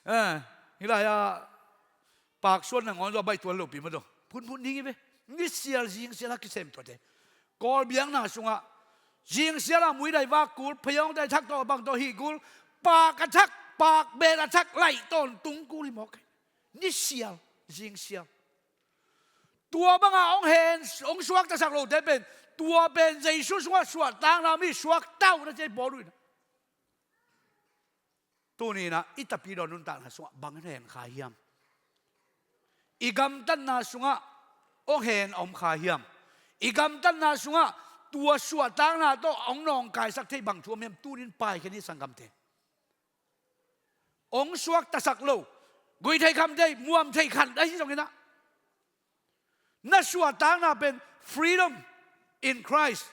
Eh, hih lai-ah paak suan nangawn zaw baih tuan lopi maw tawh. Phunphun ding hi ve. Nisial zingsial a kisem tuate. Kawl biakna sungah zingsial a muidai vak kul, pheiawngte a thak tawh bang tawh hih kul, paak a thak, paak bet a thak, laih tawntung kul hi mawk hi. Nisial, zingsial. Tua banga hong hen, hong suaktasak lote pen, tua pen Jesu sungah suahtakna mi suakta uh na ci hi Paul in ah. Tuni in ah i tapidaw nuntakna sungah bang hen kha hiam? I gamtatna sungah hong hen a om kha hiam? I gamtatna sungah tua suahtakna tawh hong nawngkaisak thei bang thu om hiam? Tuni in paikhia ni sanggamte. Hong suaktasak lo, gui thei kham thei, muam thei khan ahi zongin ah, na suahtakna pen freedom in Christ.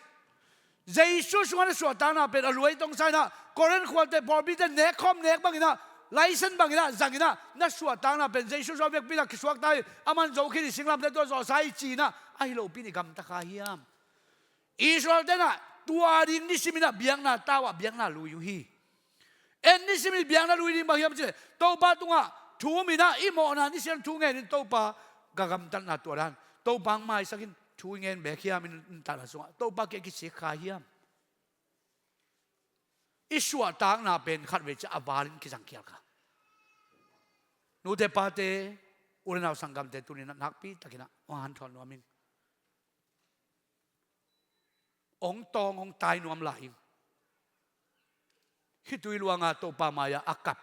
Jesu sungah na suahtakna pen a luai tong sa in ah, Korin khuate pawlpite nekkhawm nek bangin ah, license bangin ah, zangin ah, na suahtakna pen Jesu sungah vekpi in ah kisuakta hi, aman zo khin hi, singlamteh tawh zawhsa hi ci-in ah, ahi lopi in i gamta kha hiam? Israel-te in ah tua ding nisimin ah biakna tau ah biakna lui uh hi. En nisimin biakna lui ding bang hiam cih leh, Topa tungah thu um in ah, i mawhna nisimin thu ngen in, Topa ka gamtatna tua dan, Topa hong maisak in, thu i ngen bek hiam, i nuntakna sungah Topa kiang kisik kha hiam? I suahtakna pen khatvei ciang a val in kizangkhial kha. Nute pate, u le nau sanggamte, tuni in ah nakpi takin ah hong hanthawn nuam ing. Hong tawng, hong tai nuam lai ing. Khitui luanga Topa mai-ah a kap,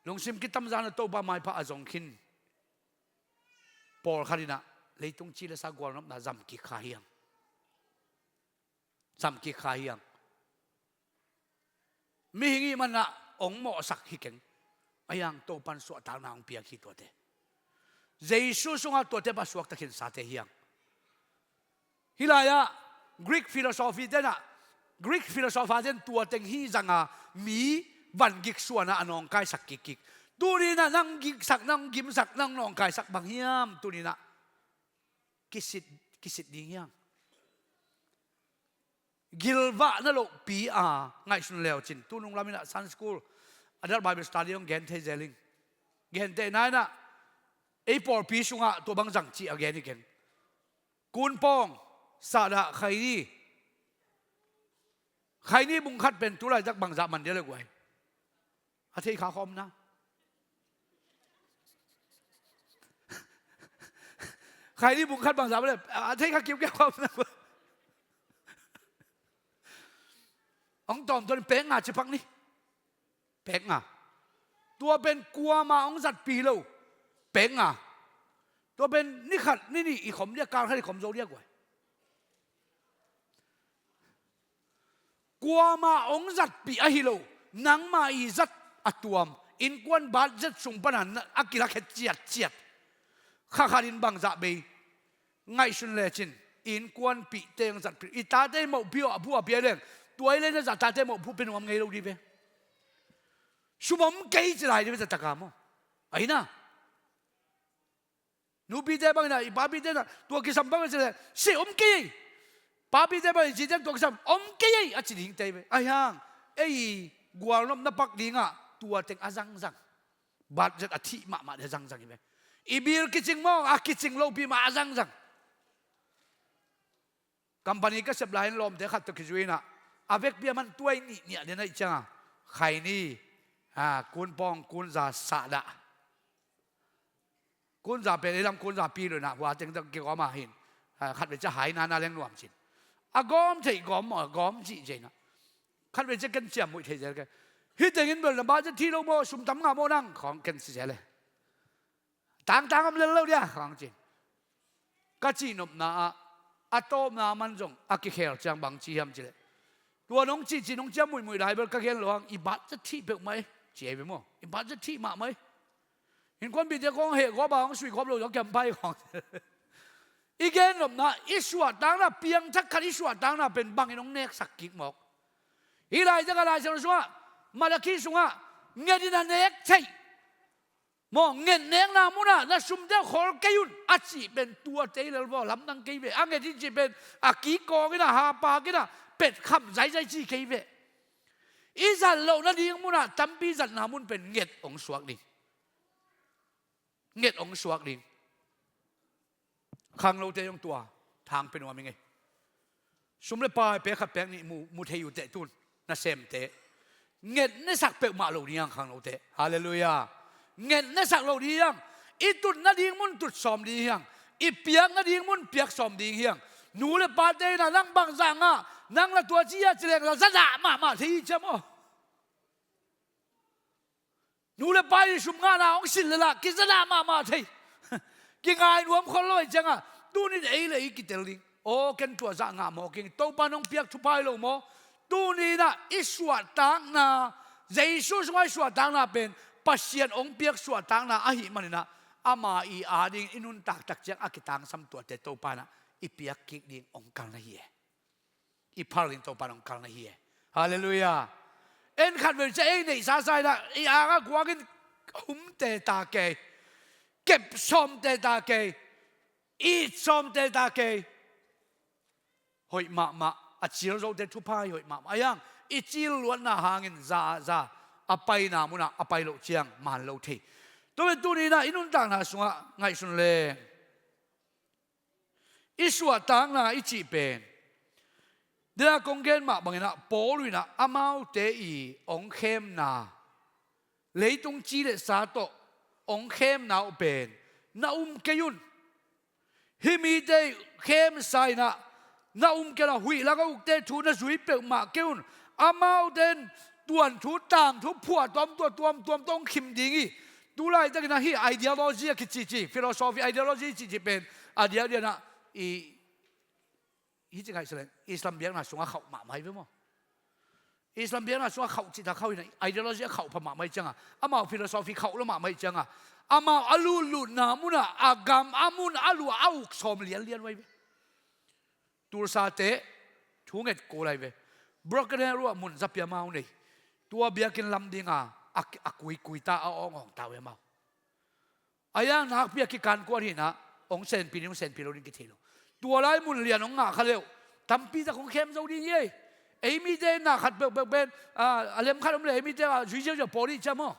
lungsim kitamzan a Topa maipha a zong khin pawlkhat in ah leitung ci le sa gualnopna zam kik kha hiam? Zam kik kha hiam? Mihing i hih manin ah hong mawhsak hi keng. Ahi hang Topa'n suahtakna hong piak hi tuate. Jesu sungah tuate bang suakta khinsate hi hang. Hih lai-ah Greek philosophy-te in ah, Greek philosopher-te in tua teng hi zanga mi vangik suan a a nawngkaisak kikkik. Tuni-in ah nang gimsak, nang gimsak, nang nawngkaisak bang hiam? Tuni-in ah kisit, kisit ding hiam? Gilvahna lohpi a ngaihsun leu cin, tu nung lamin ah Sunday school, adult Bible study hong gen thei zel ing. Gentehna in ah ei pawlpi sungah tua bang zang cih a gen hi keng. Kunpawng, sahdah, khaini. Khaini bung khat pen tu laitak bangzah man dia le guai? A thei kha khawm na. Khaini bung khat bangzah man le, a thei kha kiukiau khawm na. Hong tawm tuan pek nga ci pak ni. Pek nga. Tua pen kuamah hong zatpih lo. Pek nga. Tua pen ni khat, ni nih i khom dia, kal khat i khom zo dia guai? Kuamah hong zatpih ahi lo. Nangmah i zat a tuam. Innkuan budget sung panin a kilakhet ciatciat. Kha khat in bangzah bei ngaihsun lecin, innkuanpihte hong zatpih. I tate mawhpi aw, a phu a pia leng, tua i lei na zah tate mawhphu pe nuam ngei lo dih ve. Sum om kei ci lai dih ve, taktak a maw? Ahi na. Nupite bangin ah, i papite in ah tua kisam bangin ci leh, si om kei ei. Papite bangin i cite in tua kisam om kei ei a ci ding tei ve. Ahi hang ei gualnopna pak dingah tua teng a zangzang. Budget a thih mahmah ding a zangzang hi ve. I bill kicing maw, a kicing lopi mah a zangzang. Company ka sep lai-in lawmte khat tawh kizui-in ah, a vekpi a man tuai nih niah den ahih ciangin, khaini, a, kunpawng, kunza, sahdah. Kunza pen ei lam kunza pi lo-in ah, hua teng tawh kigawm a hin, a, khatvei ciang hai nana leng nuam cin. A gawm theih gawm maw, a gawm cih cia-in ah. Khatvei ciang ken ciamnuih thei zel kei. Hih tengin bel na budget thih lo maw, sum tam ngah maw nang, khawng ken ci zel e. Tangtang om lel lo dia, khawng cin. Ka cihnopna ah, a tawpna man zong a kikhel ciang bang ci hiam ci leh, tua nong cihcih nong ciamnuihmuih lai bel ka gen lo hang, i budget thih peuhmah e, ci ei ve maw? I budget thih mahmah e. Innkuanpihte khawng heh gawp a, hong sui gawp lo zong kiam pai khawng. I gennopna, i suahtakna, piangthak khat i suahtakna pen bangin hong neksak kik mawk? Hih laitak a Lai Siangtho sungah, Malakhi sungah, nget in a nek theih. Maw, nget nekna munah na sumte khol kei un a cih pen tuate hi lel vaw, lamdang kei ve. A nget hi cih pen a kikawng in a, hapak in a, petkham zaizai ci kei ve. I zat loh nading munah tampi zatna mun pen nget hong suak ding. Nget hong suak ding. Khanglote zong tua thang pe nuam ing ei. Sum le pai pek khat pek nih mu, mu thei uh teh tun, nasemte. Nget nesak peuhmah lo ding hiang khanglote. Halleluiah. Nget nesak lo ding hiang. I tut nading mun tut sawm ding hiang. I piak nading mun piak sawm ding hiang. Nu le pate in a nang bangzah ngah, nang la tua ci a ci leng la zadah mahmah thei hi ciam aw. Nu le pa i sum ngahna hong silh leh lah kizadah mahmah thei. Kingai nuam khol lo ahih ciangin, tuni-in ei le ei kitel ding. Aw, ken tua zah ngah mawk ing, Topa nong piak thupha hi lo maw? Tuni-in ah i suahtakna, Jesu sungah i suahtakna pen Pasian hong piak suahtakna ahih manin ah, ama i adingin i nuntak tak ciang a kitangsam tuate Topa in ah i piak kik ding hong kal na hi e. I phal ding Topa in hong kal na hi e. Halleluiah. En khat vei ciang ei neihsa sa in ah, i angah kuangin hum teta kei, kep sawm teta kei, it sawm teta kei. Hoih mahmah, a cil zote thupha hi hoih mahmah. Ahi hang i cil luatna hangin za ah za, a paina munah a pai loh ciang man lo thei. Tua pen tuni-in ah i nuntakna sungah ngaihsun leng, i suahtakna i cih pen, tua kong gen mah bangin ah Paul in ah amaute i hong khemna, leitung ci le sa tawh hong khemna uh pen na um kei un. Hih mite khemsa in ah na um kei un a, huih lak a ukte thu na zui peuhmah kei un. Amaute in tuanthu, tangthu, phuah tuamtuam, tuamtuam tawh hong khim ding hi. Tu laitakin ah hih ideology a kicihcih, philosophy, ideology cihcih pen a diakdiak in ah i, hih ci ngaihsun leng Islam biakna sungah khauh mahmah hi ve maw? Islam biakna sungah khauh cihtak khauh hi in ah, ideology a khauh pha mahmah hi ciangin, amau philosophy khauh lo mahmah hi ciangin, amau a lutlutna munah a gam a mun a luah a uk sawm lianlian uh ahi ve. Tulsate thu nget kul ahi ve. Broken Arrow ah mun za pia amau nei. Tua biakinn lam dinga a, a kuikui ta, a awngawng ta uh e amau. A iang nakpi a kikan kuan hi na, hong senpi ding, hong senpi lo ding kithei lo. Tua lai mun lian hong ngah kha leuh, tampi tak hong khem zo ding hi ei. Ei mite na khat peuhpeuh pen, a, a lem khat om le ei mite a zui ziauziau pawl dih cia maw.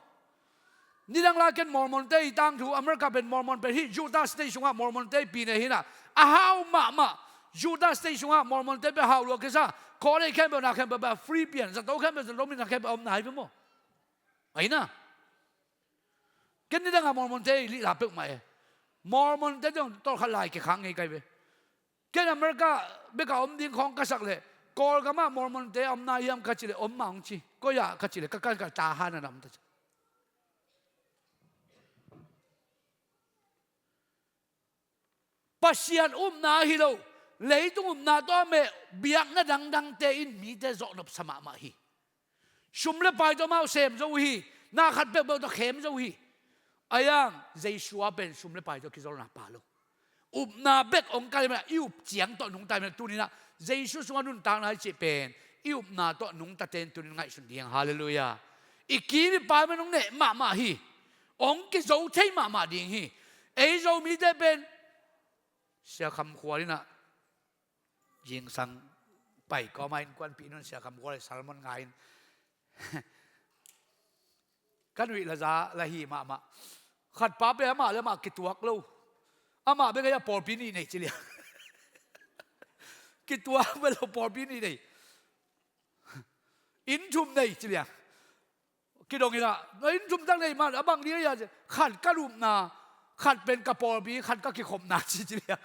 Nidang lai ken Mormon-te i tangthu, America pen Mormon pen hih Utah State sungah Mormon-te i pi nei hi na, a hau mahmah. Utah State sungah Mormon-te pen hau lua kisa, kawlei khempeuh na khempeuh pen a free pian, zato khempeuh zato min na khempeuh a om na hi ve maw. Ahi na. Ken nidang a Mormon-te i lihla peuhmah e. Mormon-te zong tawlkhat lai kikhak ngei kai ve. Ken America bek a om ding khawng ka sak leh, Kawlgam ah Mormon-te a om na hiam ka cih leh om mah hong ci. Koi ah ka cih leh ka kan ka ta han a nam ta ci. Pasian upna ahi lo, leitung upna tawh a meh biakna dangdangte in mite zawhnop sa mahmah hi. Sum le pai tawh amau sem zo uh hi, na khat peuhpeuh tawh khem zo uh hi. A iang Jesu a pen sum le pai tawh kizolna pa lo. Upna bek hong kal hi mah, i up ciang tawh nungta hi mah, tuni-in ah Jesu sungah nuntakna i cih pen i upna tawh nungtate in tuni-in ngaihsun ding. Halleluiah. I kim i paai mah hong neh mahmah hi. Hong kizo thei mahmah ding hi. Ei Zomite pen Sia Kham Khual in ah zingsang pai kawm a innkuanpih in un, Sia Kham Khual le sermon ngai in. Ka nuih la za la hi mahmah. Khat pa pen amah le amah kituak lo. Amah bek a pawlpi nih nei ci liang. Kituak bek lo, pawlpi nih nei. Inn thum nei ci liang. Kidong in ah, na inn thum tak nei mah, a bang ding a, khat ka upna, khat pen ka pawlpi, khat ka kikhopna ci ci liang.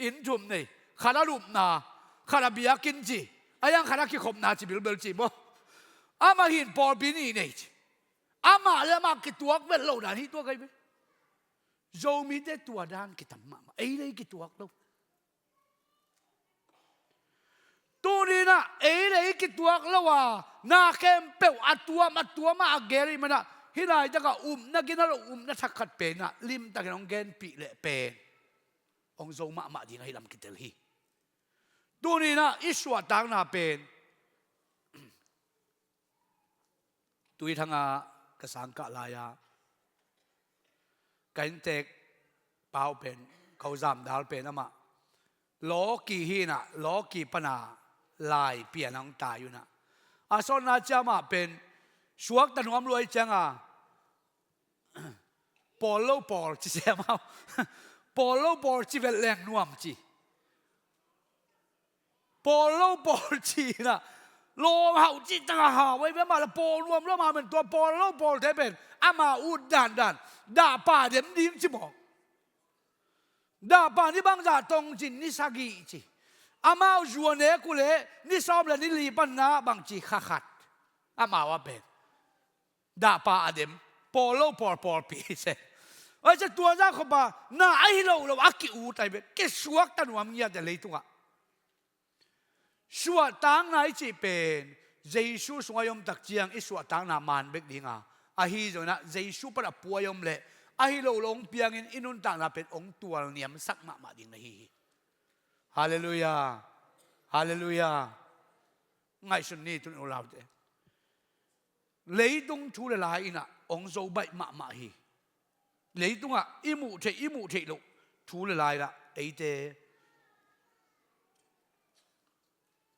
Inn thum nei, khat a upna, khat a biakinn ci, a iang khat a kikhopna ci bilbel ci maw. Amah hin pawlpi nih nei ci. Amah le amah kituak vet lo dan hi tua kai ve. Zomite tua dan kitam mahmah, ei le ei kituak lo. Tuni-in ah ei le ei kituak lo a, na khempeuh a tuam a tuam a a gel i hih manin ah, hih laitak a upna gina lo, upna thak khat pen ah limtakin hong genpih leh pen hong zo mahmah ding ahi lam kitel hi. Tuni-in ah i suahtakna pen, Tuithang ah ka sangkah lai-a ka inntek pau pen, ka u Zam Dal pen amah lawki hi in ah, lawki pan a lai pian hong tai uh in ah, a sawtna ciang amah pen suakta nuam lua ahih ciangin, pawl lo pawl ci se amau. Pawl lo pawl ci vet leng nuam ci. Pawl lo pawl ci in ah, lawm hauh cih tak a hau ahi ve, amah le pawl nuam lo, amah pen tua pawl lo pawlte pen amau ut dandan, dahpa dem ding ci mawk. Dahpa ni bangzah tong cin, ni sagih ci. Amau zuan ek uh leh ni sawm le ni li pan na bang ci, kha khat. Amau a pen dahpa a dem, pawl lo pawl pawlpi se. Oi, cia tua zah khop a na ahi lo lo a ki-ut ahi ve, kisuakta nuam ngiat e leitungah. Suahtakna i cih pen Jesu sungah i om tak ciang i suahtakna man bek ding a, ahi zongin ah Jesu pan a puai om leh ahi lo lo hong piangin i nuntakna pen hong tualniamsak mahmah ding na hi hi. Halleluiah. Halleluiah. Ngaihsun ni tun ulaute. Leitung thu le lai in ah hong zo baih mahmah hi. Leitungah i muh theih, i muh theih loh thu le lai lah eite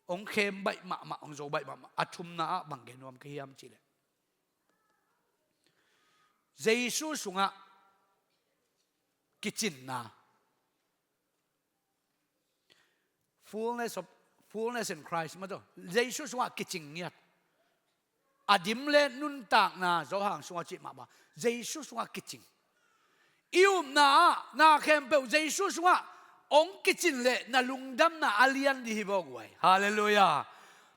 hong khem baih mahmah, hong zo baih mahmah. A thumna ah bang gen nuam ka hiam cih leh, Jesu sungah kicinna. Fullness of, fullness in Christ, mah tawh, Jesu sungah kicing ngiat. A dim le nuntakna, Johan sungah cih mahmah, Jesu sungah kicing. I upna ah na khempeuh Jesu sungah hong kicin leh na lungdamna a lian dih hi bawk uh ai. Halleluiah.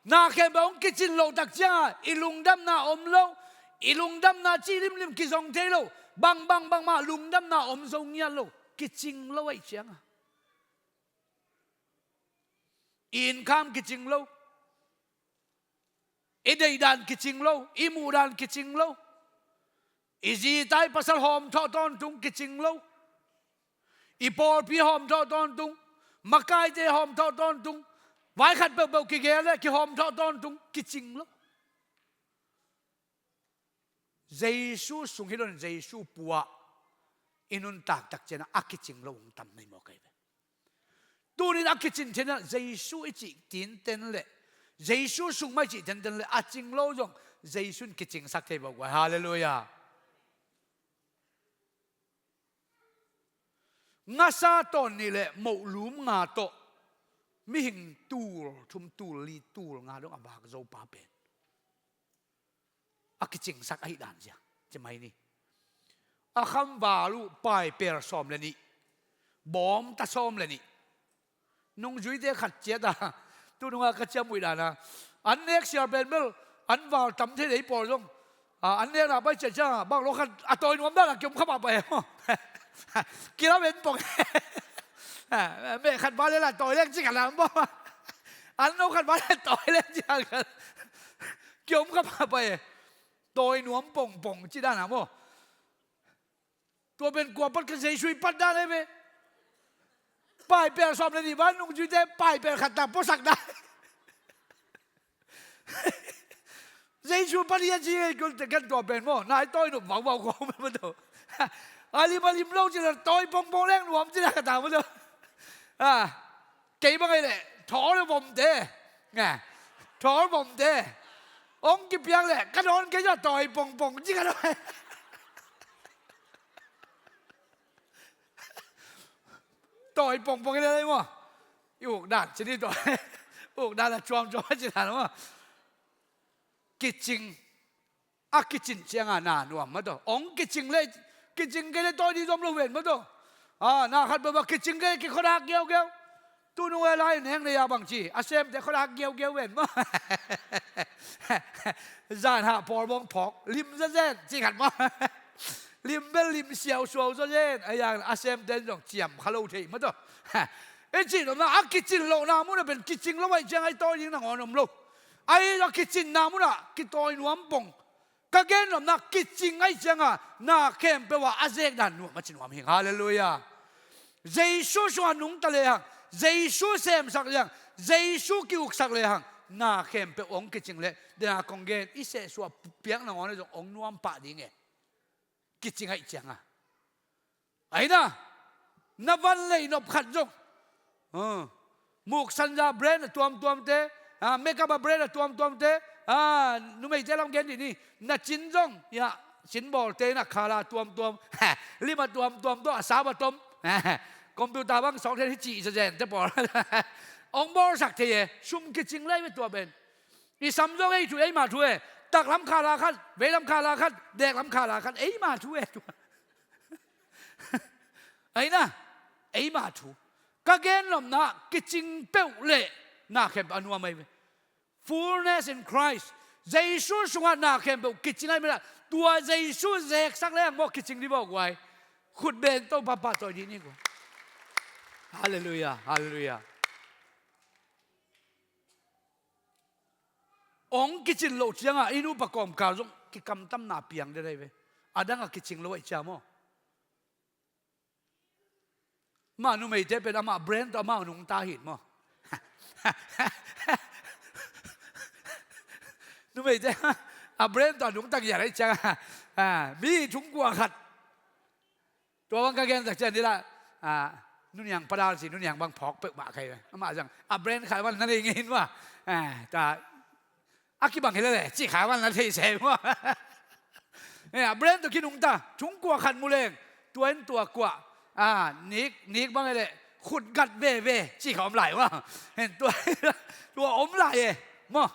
Na khempeuh hong kicin loh tak ciangin i lungdamna om lo, i lungdamna cih limlim kizong thei lo, bang bang bangmah lungdamna om zo ngiat lo, kicing lo ahih ciangin. I innkham kicing lo, i deihdan kicing lo, i muhdan kicing lo, i zita i pasal hawmthawh tawntung kicing lo, i pawlpi hawmthawh tawntung, makaite hawmthawh tawntung, vai khat peuhpeuh kigel le kihawmthawh tawntung kicing lo. Jesu sung hi lo in Jesu pua i nuntak tak ciangin a kicing lo hong tam na hi mawk ahi ve. Tunin a kicin thei na Jesu i cih tinten le Jesu sung mah i cih tinten le a cing lo zong Jesu in kicingsak thei mawk uh ahi. Halleluiah. Ngasa tawn nih le moh lum nga tawh mihing tul thum tul li tul nga dong a vak zo pa pen a kicingsak ahih dan zia ci mai ni. A kham val uh paipel sawm le nih, bawmta sawm le nih. Nungzuite khat ciat a, tunung a ka ciamnuih dan a, an nek sial pen bel an val tam thei dei pawl zong, a, an nek na pai ciat ciang a bang lo khat a tawi nuam dan a kiom kha pah pai. Kila ven pong. Meh khat val le la tawi leng ci khat la maw. An no khat val le tawi leng ci khat, kiom kha pah pai. Tawi nuam pongpong ci dan a maw. Tua pen kua pat ka Jesu i pat dan ahi ve. Paipel sawm le nih val nungzuite paipel khat tak puasak dan. Jesu pat hi a ci kan tua pen maw, nai tawi nop vauvau khawng maw tua. A lim a lim lo ci la tawi pongpong leng nuam ci la ka ta maw tua. A, kei bang ei leh thawl vomte, nge, thawl vomte. Hong kipiak leh ka dawn kei zah tawi pongpong ci ka dawn. Tawi pongpong i leh maw, i uk dan ci ni tua. Uk dan a cuamcuam a ci dan maw. Kicing, a kicin ciangah na nuam maw tua. Hong kicing le, kicing kei le tawi dih zom lo ven maw tua. A, na khat baba kicing kei le kikhuadak giaugiau. Tunung e lai neng nei a bang ci a semte khuadak giaugiau ven maw. Zan hah pawl bawng phawk lim zazen ci khat maw. Lim bel lim siausuau zazen a yang a semte zong ciam kha lo thei maw tua. I cih nopna a kicin lohna munah pen kicing lo aih ciangah i tawi ding nangawn om lo. Ahi a kicinna munah kitawi nuam pong. Ka gen nopna kicing aih cianga na khempeuh ah a zek dan nuam a ci nuam hing. Halleluiah. Jesu sungah nungta lehang, Jesu semsak lehang, Jesu ki-uksak lehang na khempeuh hong kicing leh dena kong gen i sehsuah piak nangawn ah zong hong nuam pah ding e. Kicing aih cianga. Aina, na van lei nop khat zong. Ah, muksan za brand a tuamtuamte, ah, makeup a brand a tuamtuamte, ah, numeite lam gen dih ni. Na cin zong, ya, cin bawlte na khala tuamtuam. Lim a tuamtuam tawh a sap a tom. Computer bang sawk thei hi cih zazente pawl. Hong bawlsak thei e, sum kicing lai ve tua pen. I sam zong ei thu, eima thu e. Taklam khala khat, veilam khala khat, deklam khala khat, eima thu e. Aina, eima thu. Ka gen nopna kicing peuh leh na khempeuh a nuam ahi ve. Fullness in Christ. Jesu sungah na khempeuh kicing ahi ve. Tua Jesu zeksak leng maw kicing dih vawk uh ahi. Khut beng Topa pahtawi dih ni kua. Halleluiah, halleluiah. Hong kicin loh ciangah i nupa kawmkal zong kikamtamna piang den ahi ve. A dang a kicing lo aih cia maw. Mah numeite pen amah brand tawh amah nungta hin maw. Numeite a brand tawh a nungta giat aih ciangah, ah, mi thungkua khat. Tua bang ka gen tak cian ni la, ah, nuniang padal si nuniang bang phawk peuhmah khai. Amah zang a brand khai van na lei ngei in maw. Ah, ta a kibang hi lele cih khai van na thei se maw. Eh, a brand tawh kinungta thungkua khat mu leng tua in tua kua, ah, nik, nik bang hi leh khut gat veve cih kha om lai maw. Hen tua, tua om lai e maw.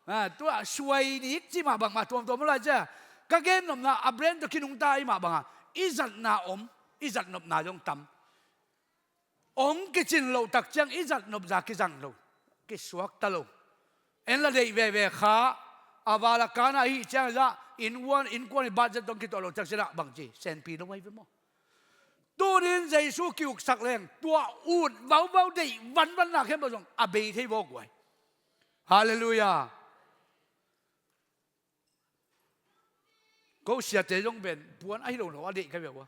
Ah, tua suai nik cih mah bangmah tuamtuam om lai cia. Ka gen nopna a brand tawh kinungta i mah banga i zatna om, i zat nopna zong tam. Hong kicin loh tak ciang i zat nop za kizang lo, kisuakta lo. En la deih veve kha, a vala kana ahi ciang zah innkuan, innkuan i budget dong kituah loh tak ciangah bangci senpi lo ahi ve maw. Tunin Jesu ki-uksak leng tua ut vauvau deih vanvanna khempeuh zong a bei thei vawk uh ahi. Halleluiah. Ko siate zong pen puan ahi lo lo a deih ka ve ua.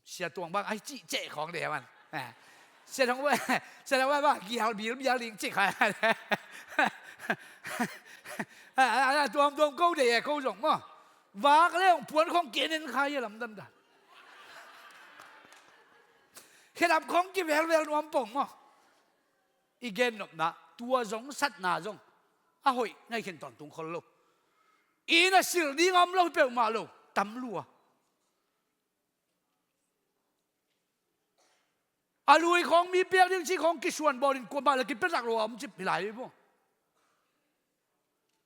Sia tuang bang ahi cih ceh khawng deih a man. Eh. Sia tuang bang, sia tuang bang gial bil bial ding cih khai. Ah, ah, ah, tuamtuam ko deih e ko zong maw. Vak le hong puan khawng kinen khai a lamdang dan. Khedap khawng kivelvel nuam pong maw. I gennopna tua zong satna zong a hoih na hi khin tawntung khol lo. Inn a silh ding a om lo hi peuhmah lo. Tam lua. A lui khawng mi piak ding cih khawng kisuan bawlin kuamah le kipiatak lo a om cip hi lai hi maw.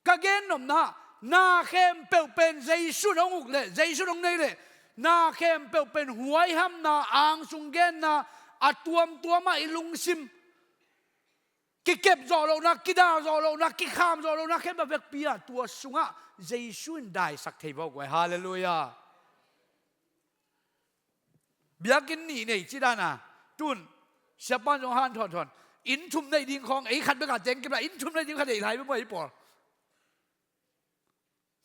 Ka gennopna, na khempeuh pen Jesuh in hong uk leh, Jesuh in hong nei leh, na khempeuh pen huaihamna, angsung genna, a tuamtuamah i lungsim kikep zawh lohna, kidal zawh lohna, kikham zawh lohna khempeuh vekpi a tua sungah Jesuh in daisak thei vawk uh ai. Halleluiah. Biakinn nih nei ci dan a, tun siapa in zong hanthawn thawn. Inn thum nei ding khawng, ei khat bek a teng kip lai, inn thum nei ding khat nei lai bek maw ei pawl.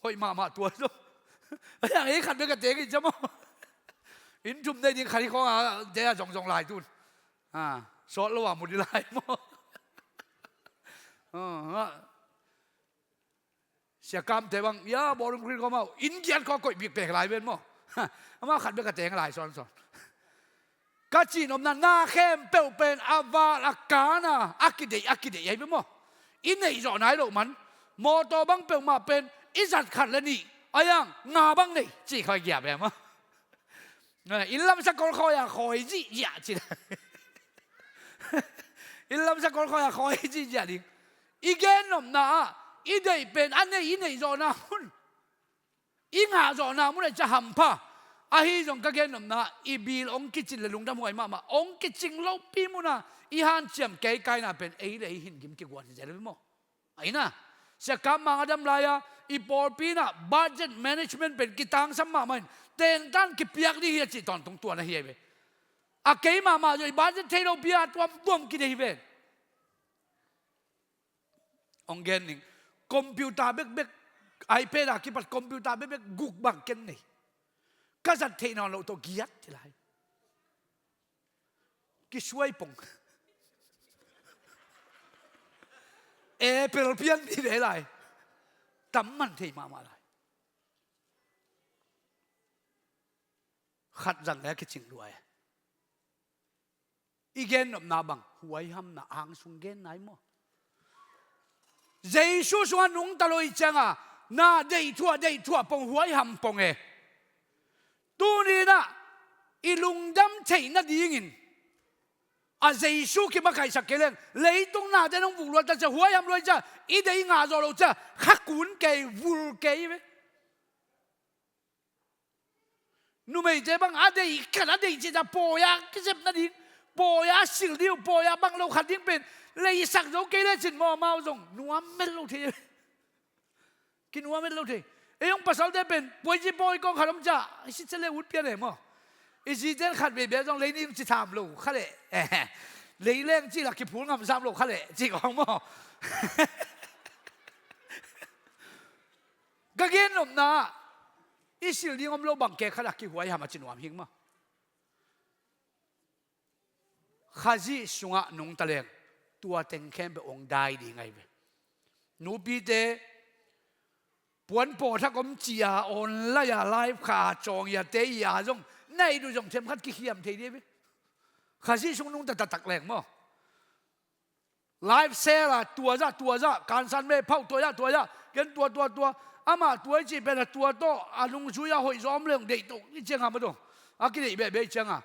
Hoih mahmah tua zong. Ei khat bek a teng hi cia maw. Inn thum nei ding khat hi khawng a, te a zongzong lai tun. A, sawt lo a mu ding lai maw. A, a. Sia Kamte bang, ya, bawlung krin kawm au, inn giat khawng koih bikpek lai ven maw. Amau khat bek a teng lai sawnsawn. Ka cihnopna, na khempeuh pen a val a kana, a kideih, a kideih ahi ve maw. I neih zawh nai loh man, mawtaw bang peuhmah pen i zat khat le nih, a yang nga bang nei, cih khawng i giah ve maw. Inn lam sakol khawi a khawi zihziah cih. Inn lam sakol khawi a khawi zihziah ding. I gennopna ah i deih pen a neih, i neih zawhna mun, i ngah zawhna mun ah i ca hampha. Ahi zong ka gennopna ah i bil hong kicin le lungdam huai mahmah, hong kicing lopi mun ah i hanciam keikaina pen ei le ei hin gim kiguan hi zel maw. Ahi na, Sia Kam Mang a dam lai-a i pawlpi in ah budget management pen kitangsam mahmah in, tentan kipiak ding hi a cih tawntung tua na hi ahi ve. A kei mahmah zong i budget thei lopi a tuamtuam kideih hi ve. Hong gen ning, computer bekbek, iPad a kipat computer bekbek guk bang ken nei. Ka zat theih nawn loh tawh giat hi lai. Kisuai pong. Apple pian mi ve lai. Tam man thei mahmah lai. Khat zang le a kicing luai. I gennopna bang huaihamna angsung genna hi maw. Jesuh sungah nungta lo i cianga na deih thuah, deih thuah pong, huaiham pong e. Tuni in ah i lungdam theih nadingin a Jesuh kimakaihsak kei leng, leitung nate nong vuk luat ta cia, huaiham luat cia, i deih i ngah zawh loh cia, kha kun kei, vul kei ve. Numeite bang a deih khat a deih cih ta pawi-a kisep nading, pawi-a silh ding uh, pawi-a bang lo khat ding pen leisak zo kei lecin maw, amau zong nuam met lo thei. Kinuam met lo thei. Ei hong pasalte pen puai ci pawi kong khat om cia, i sit cia le ut pian e maw. I zite in khat veivei zong lei ning ci tham lo kha leh. Lei leng ci la kiphul ngam sam lo kha leh ci kong maw. Ka gennopna i silh ding om lo bang kei khat a kihuaiham a ci nuam hing maw. Khazih sungah nungta leng tua teng khempeuh hong dai ding ahi ve. Nupite puan pawthak om ci-a online-a live kha a cawng i a te i a zong na it uh zong themkhat kikhiam thei dih ve. Khazih sung nungta taktak leng maw. Live cell a tua zah, tua zah, kansan me phauh tua zah, tua zah, ken tua, tua, tua. Amah tua i cih pen a tua tawh a nungzui a hoih zaw om leng deih tawh i cianga maw tawh a kideih behbeh i cianga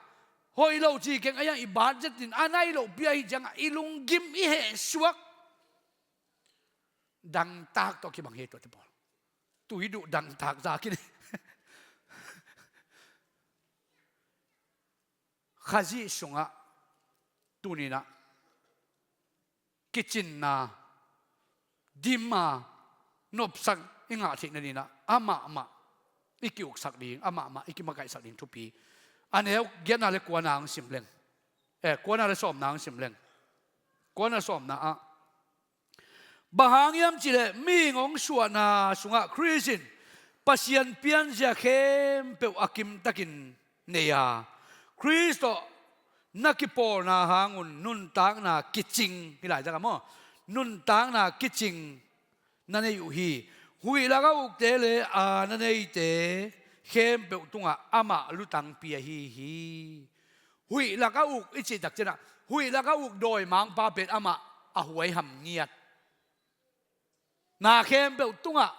hoih lo ci keng a iang i budget in a nai loh pia hi cianga i lunggim i hehsuak dangtak tawh kibang hi tuate pawl. Tui duh dangtak za kine. Khazih sungah tuninah kicinna, dima, nopsak i ngah theih nadinah amahmah i kiuksak ding, amahmah i kimakaihsak ding thupi. A neu giatna le kuana ang sim leng. Eh, kuana le sawmna ang sim leng. Kuana sawmna ah bang hang hiam cihleh mihing hong suahna sungah Khrist in Pasian pianzia khempeuh a kimtakin nei a, Khrist tawh na kipawlna hangun nuntakna kicing, hih laizakah maw, nuntakna kicing na nei uh hi. Huih lak a ukte le aana neite khempeuh tungah amah lutangpi ahi hi. Huih lak a uk i cih takciangah, huih lak a uk dawimangpa pen amah a huaiham ngiat. Na khempeuh tungah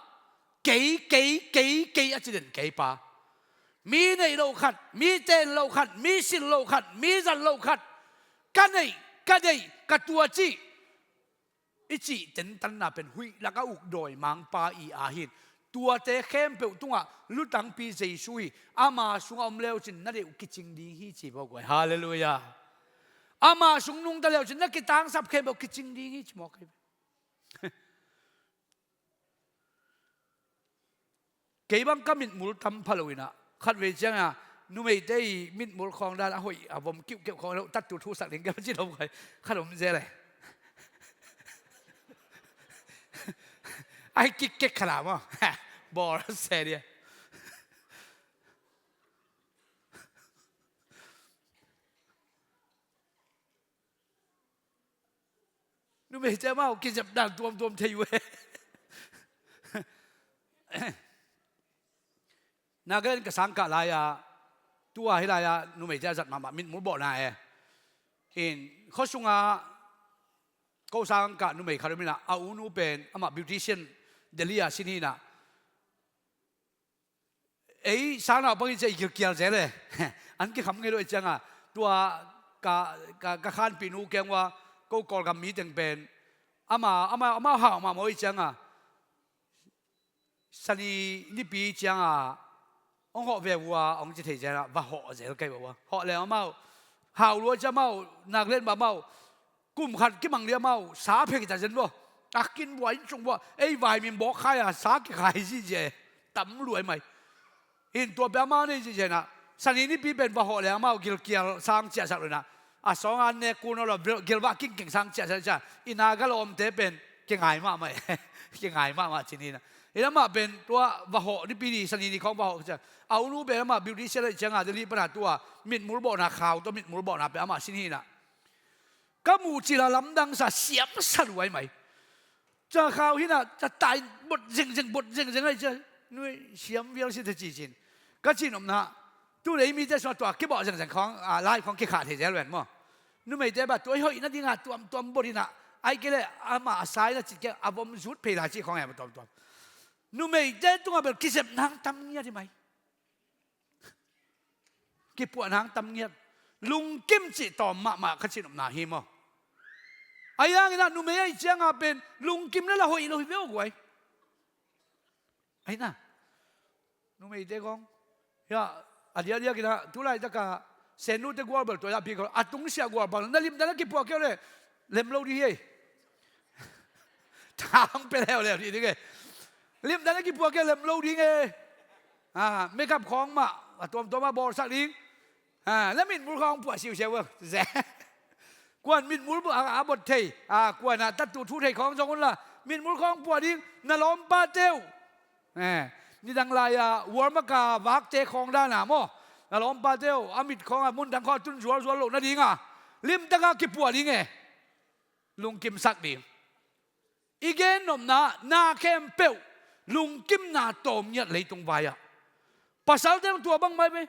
kei, kei, kei, kei a ci den keipa. Mi neih loh khat, mi ten loh khat, mi silh loh khat, mi zat loh khat. Ka neih, ka deih, ka tua cih i cih tentanna pen huih lak a uk dawimangpa i a hin. Tuate khempeuh tungah lutangpi Jesu hi. Ama sungah om leucin na deih uh kicing ding hi ci bawk uh ai. Halleluiah. Ama sung nungta leucin na kitangsap khempeuh kicing ding hi ci mawk hi. Kei bang ka mitmul tam pha lo inah, khatvei cianga numeite i mitmul khawng dan a hoih a vom kiuhkeuh khawng lo tattu thusak ding ka ci lo kai. Khat om zel e. Ai kikkek khala maw. Bawl se dia. Numeite amau kizepdan tuamtuam thei uh e. Nagaland ka sangkah lai-a, tua hi lai-a numeite a zat mahmah mitmul bawhna e. In khuasunga ko sangkah numei khat om inah, a unu pen amah beautician Delhi a sin hi inah, ei sangnaupang i ciah i gilkial zel e. An kikham ngei lo i cianga, tua ka, ka, ka khanpihnu keng ua ko Kawlgam mi teng pen ama, ama, ama hau mahmah i cianga, Sani nipi cianga hong hawh ve uh a hong ci thei cianga va hawh zel kei uh a. Hawh le amau hau lua cia amau, Nagaland mah amau kum khat kimang lia amau sa phek ta zen bua. A kin bua, inn cung bua, ei vai min bawk khai a sa kikhai zihziah e. Tam luai mai. In tua pia amau nei zihziah inah, Sani nipi pen va hawh le amau gilkial sang ciahsak lo inah, a sawnga an nek kun aw lo, gilvah kingkeng sang ciahsak cia. I Naga lawmte pen kingai mahmah e. Kingai mahmah cin hi inah. In amah pen tua va hawh nipi ni, Sani ni khawng va hawh cia. A unu pen amah beautician a i cianga Delhi pana tua mitmul bawhna khau, tua mitmul bawhna pen amah sin hi inah. Ka muh cila lamdang sa, siam sa luai mai. Ca khau hi inah, ca tai bot zengzeng, bot zengzeng ai cia. Nui siam vial si te cicin. Ka cin omna, tu lei mite sua tua kibawh zengzeng khawng, a, lai khawng kikhah thei zel ven maw. Numeite bah tua i hoih nadinga tuamtuam bot inah, ai kei le amah a sai na cit kei a vom zut phei lai cih khawng e maw tuamtuam. Numeite tungah bel kizep nang tam ngiat hi mai. Kipuah nang tam ngiat. Lungkim cih tawm mahmah ka cin omna hi maw. Ai ang inah numei ai cianga pen lungkim le la hoih lo hi ve aw guai. Ai na. Numeite kong. Ya, a diakdiak inah, tu laitaka, sennute gual bel tua ya pi ko, a tungsiah gual bang, na limtan a kipuah kei le, lem lo ding hi ei. Thang pe leuleu ding ding e. Limtan a kipuah kei lem lo ding e. A, makeup khawng mah, a tuamtuam a bawlsak ding. A, na mitmul khawng puah siusiau e. Ze. Kuan mitmul bu-, a, a bot thei, a, kuan a tattu thu thei khawng zong unla, mitmul khawng puah ding, na lawmpate uh. Eh, nidang lai-a, warmaka vakte khawng dana maw. Na lawmpate uh, a mit khawng a, mundang khawng a tun zualzual loh nadinga. Limtaka kipuah ding e. Lungkimsak ding. I gen nopna, na khempeuh lungkimna tawm ngiat leitung vai-ah. Pasalte hong tua bang mai ve.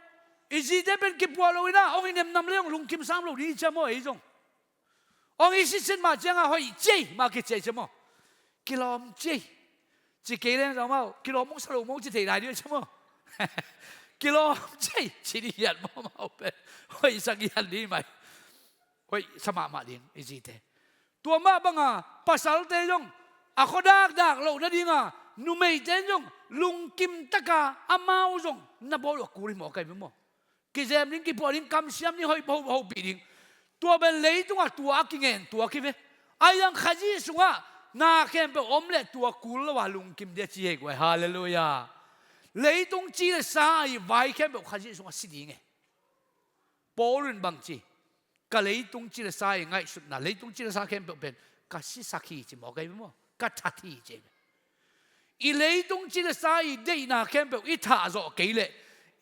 I zite pen kipuah lo inah, hong i nemnam le hong lungkim sam lo ding i cia maw ei zong. Hong i sitset mah cianga hoih ciei, mah kicia i cia maw. Kilawm ciei. Ci kei leng zong maw, kilawm hong sa lo maw ci thei lai ding i cia maw. Kilawm ciei, ci ding hiat maw maw pen. Hoih sa ngiat ding mai. Hoih sa mahmah ding, i zite. Tua mah banga pasalte zong a khua dakdak loh nadinga numeite zong lungkim taka amau zong na bawl uh a kul hi maw kai maw. Kizem ding, kipuah ding, kamsiam ding, hoih, hoih, hoihpih ding. Tua pen leitungah tua a kingen tuak hi ve. Ai ang Khazih sungah na khempeuh om le tua kul lo a lungkim dia ci hei guai. Halleluiah. Leitung ci le sa i vai khempeuh Khazih sungah si ding e. Paul in bang ci, ka leitung ci le sa i ngaihsutna, leitung ci le sa khempeuh pen ka sisak hi ci maw, ka hi maw, ka that hi ci. I leitung ci le sa i deihna khempeuh i thah zawh kei leh,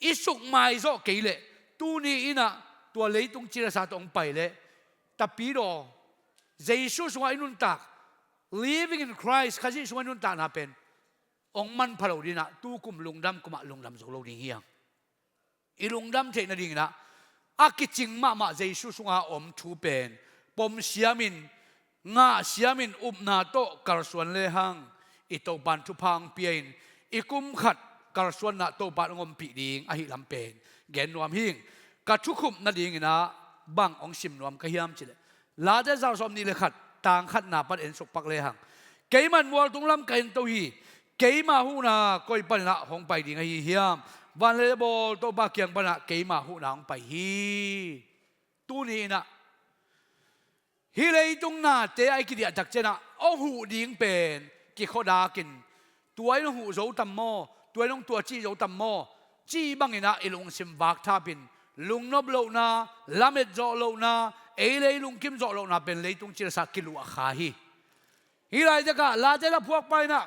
i sukmai zawh kei leh, tuni innah tua leitung ci le sa tawh hong pai leh, tapidaw Jesu sungah i nuntak, living in Christ, Khazih sungah i nuntakna pen hong manpha lo ding inah, tukum lungdam kumah lungdam zo lo ding hi hang. I lungdam theih nading inah a kicing mahmah Jesu sunga om thu pen pom siamin, ngah siamin upna tawh kalsuan lehang i Topan thupha hong pia in, i kum khat kalsuanna Topan hong ompih ding ahi lam pen gen nuam hing. Ka thukhupna ding inah bang hong sim nuam ka hiam cih leh, Late za sawmnih le khat, tang khatna pan en suk pak lehang, keiman mualtung lam ka ento hi. Keima huhna koi pan inah hong pai ding ahi hiam? Van le lei a bawl Topa kiang pan inah keima huhna hong pai hi. Tuni inah hih leitung nate a i kidiahtak ciangin ah hong huh ding pen kikhuadakin, tua in hong huh zo tam maw, tua in hong tua cih zo tam maw, cih bang inah i lungsim vakthapin, lungnop lohna, lamet zawh lohna, ei lei lungkim zawh lohna pen leitung cilesa kiluah kha hi. Hih laitakah Late laphuakpa inah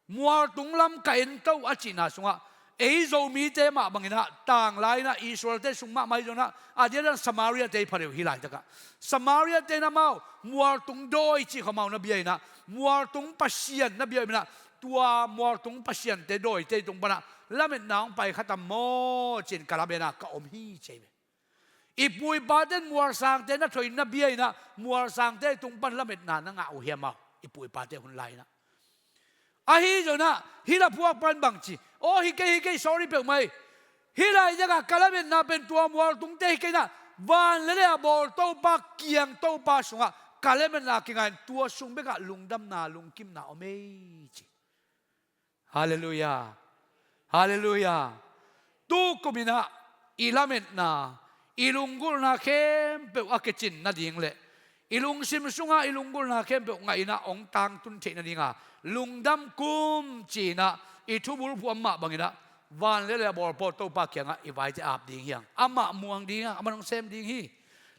mualtung lam ka ento a cihna sungah, ei Zomite mah bang inah tang lai inah Israelte sung mahmah hi zongin ah, a diakdiakin Samaria-te hi pha deuh hih laitakah. Samaria-te in amau mualtung dawi cih khawng amau na bia inah, mualtung pasian na bia inah, tua mualtung pasiante dawite tung pan ah lametna hong pai kha tam maw ci-in ka lamen ah ka om hi ci hi ve. I pu i pate in mualsangte na thoih in na bia inah, mualsangte tung pan lametna na ngah uh hiam aw, i pu i pate hun lai inah? Ahi zongin ah hih laphuakpa in bang ci? Aw, hi kei, hi kei, sorry peuhmah hi. Hih laitakah ka lametna pen tua mualtungte hi kei inah, van le lei a bawl Topa kiang, Topa sungah ka lametna kinga in, tua sung bekah lungdamna, lungkimna om ei ci. Halleluiah. Halleluiah. Tukum inah i lametna, i lunggulhna khempeuh a kicin nading le i lungsim sungah i lunggulhna khempeuh ngah inah hong tangtun theih nadinga lungdam kum ci inah i thubulphuh amah bang inah van le lei a bawlpaw Topa kiangah i vaite ap ding hi hang. Amah muang ding hi hang, amah hong sem ding hi.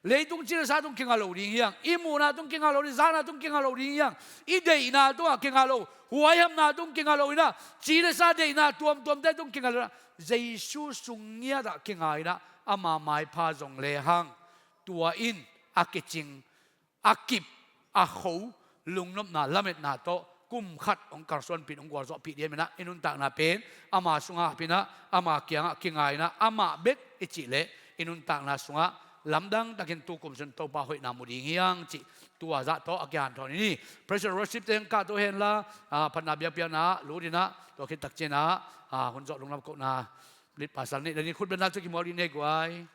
Leitung cilesa tung kinga lo ding hi hang. I muhna tung kinga lo ding, zahna tung kinga lo ding hi hang. I deihna tungah kinga lo, huaihamna tung kinga lo inah, cilesa deihna tuamtuamte tung kinga lo inah, Jesu sung ngiatah kinga inah ama maipha zong lehang, tua in a kicing, a kip, a kho, lungnopna, lametna tawh kum khat hong kalsuanpih in, hong gualzawhpih ding hi inah, i nuntakna pen ama sungah ap inah, ama kiangah kinga inah, amah bek i cih leh i nuntakna sungah lamdang takin tukum sun Topa hoihna mu ding hi hang cih tua zah tawh a kihanthawn hi ni. Praise and worship-te hong kahto henla, ah, phatna biakpiakna lut inah, tua khit tak ciangin ah, ah, hun zawh lunglam kohna lead pastor nih, dan in khut bengna tawh kimuak dih ni guai.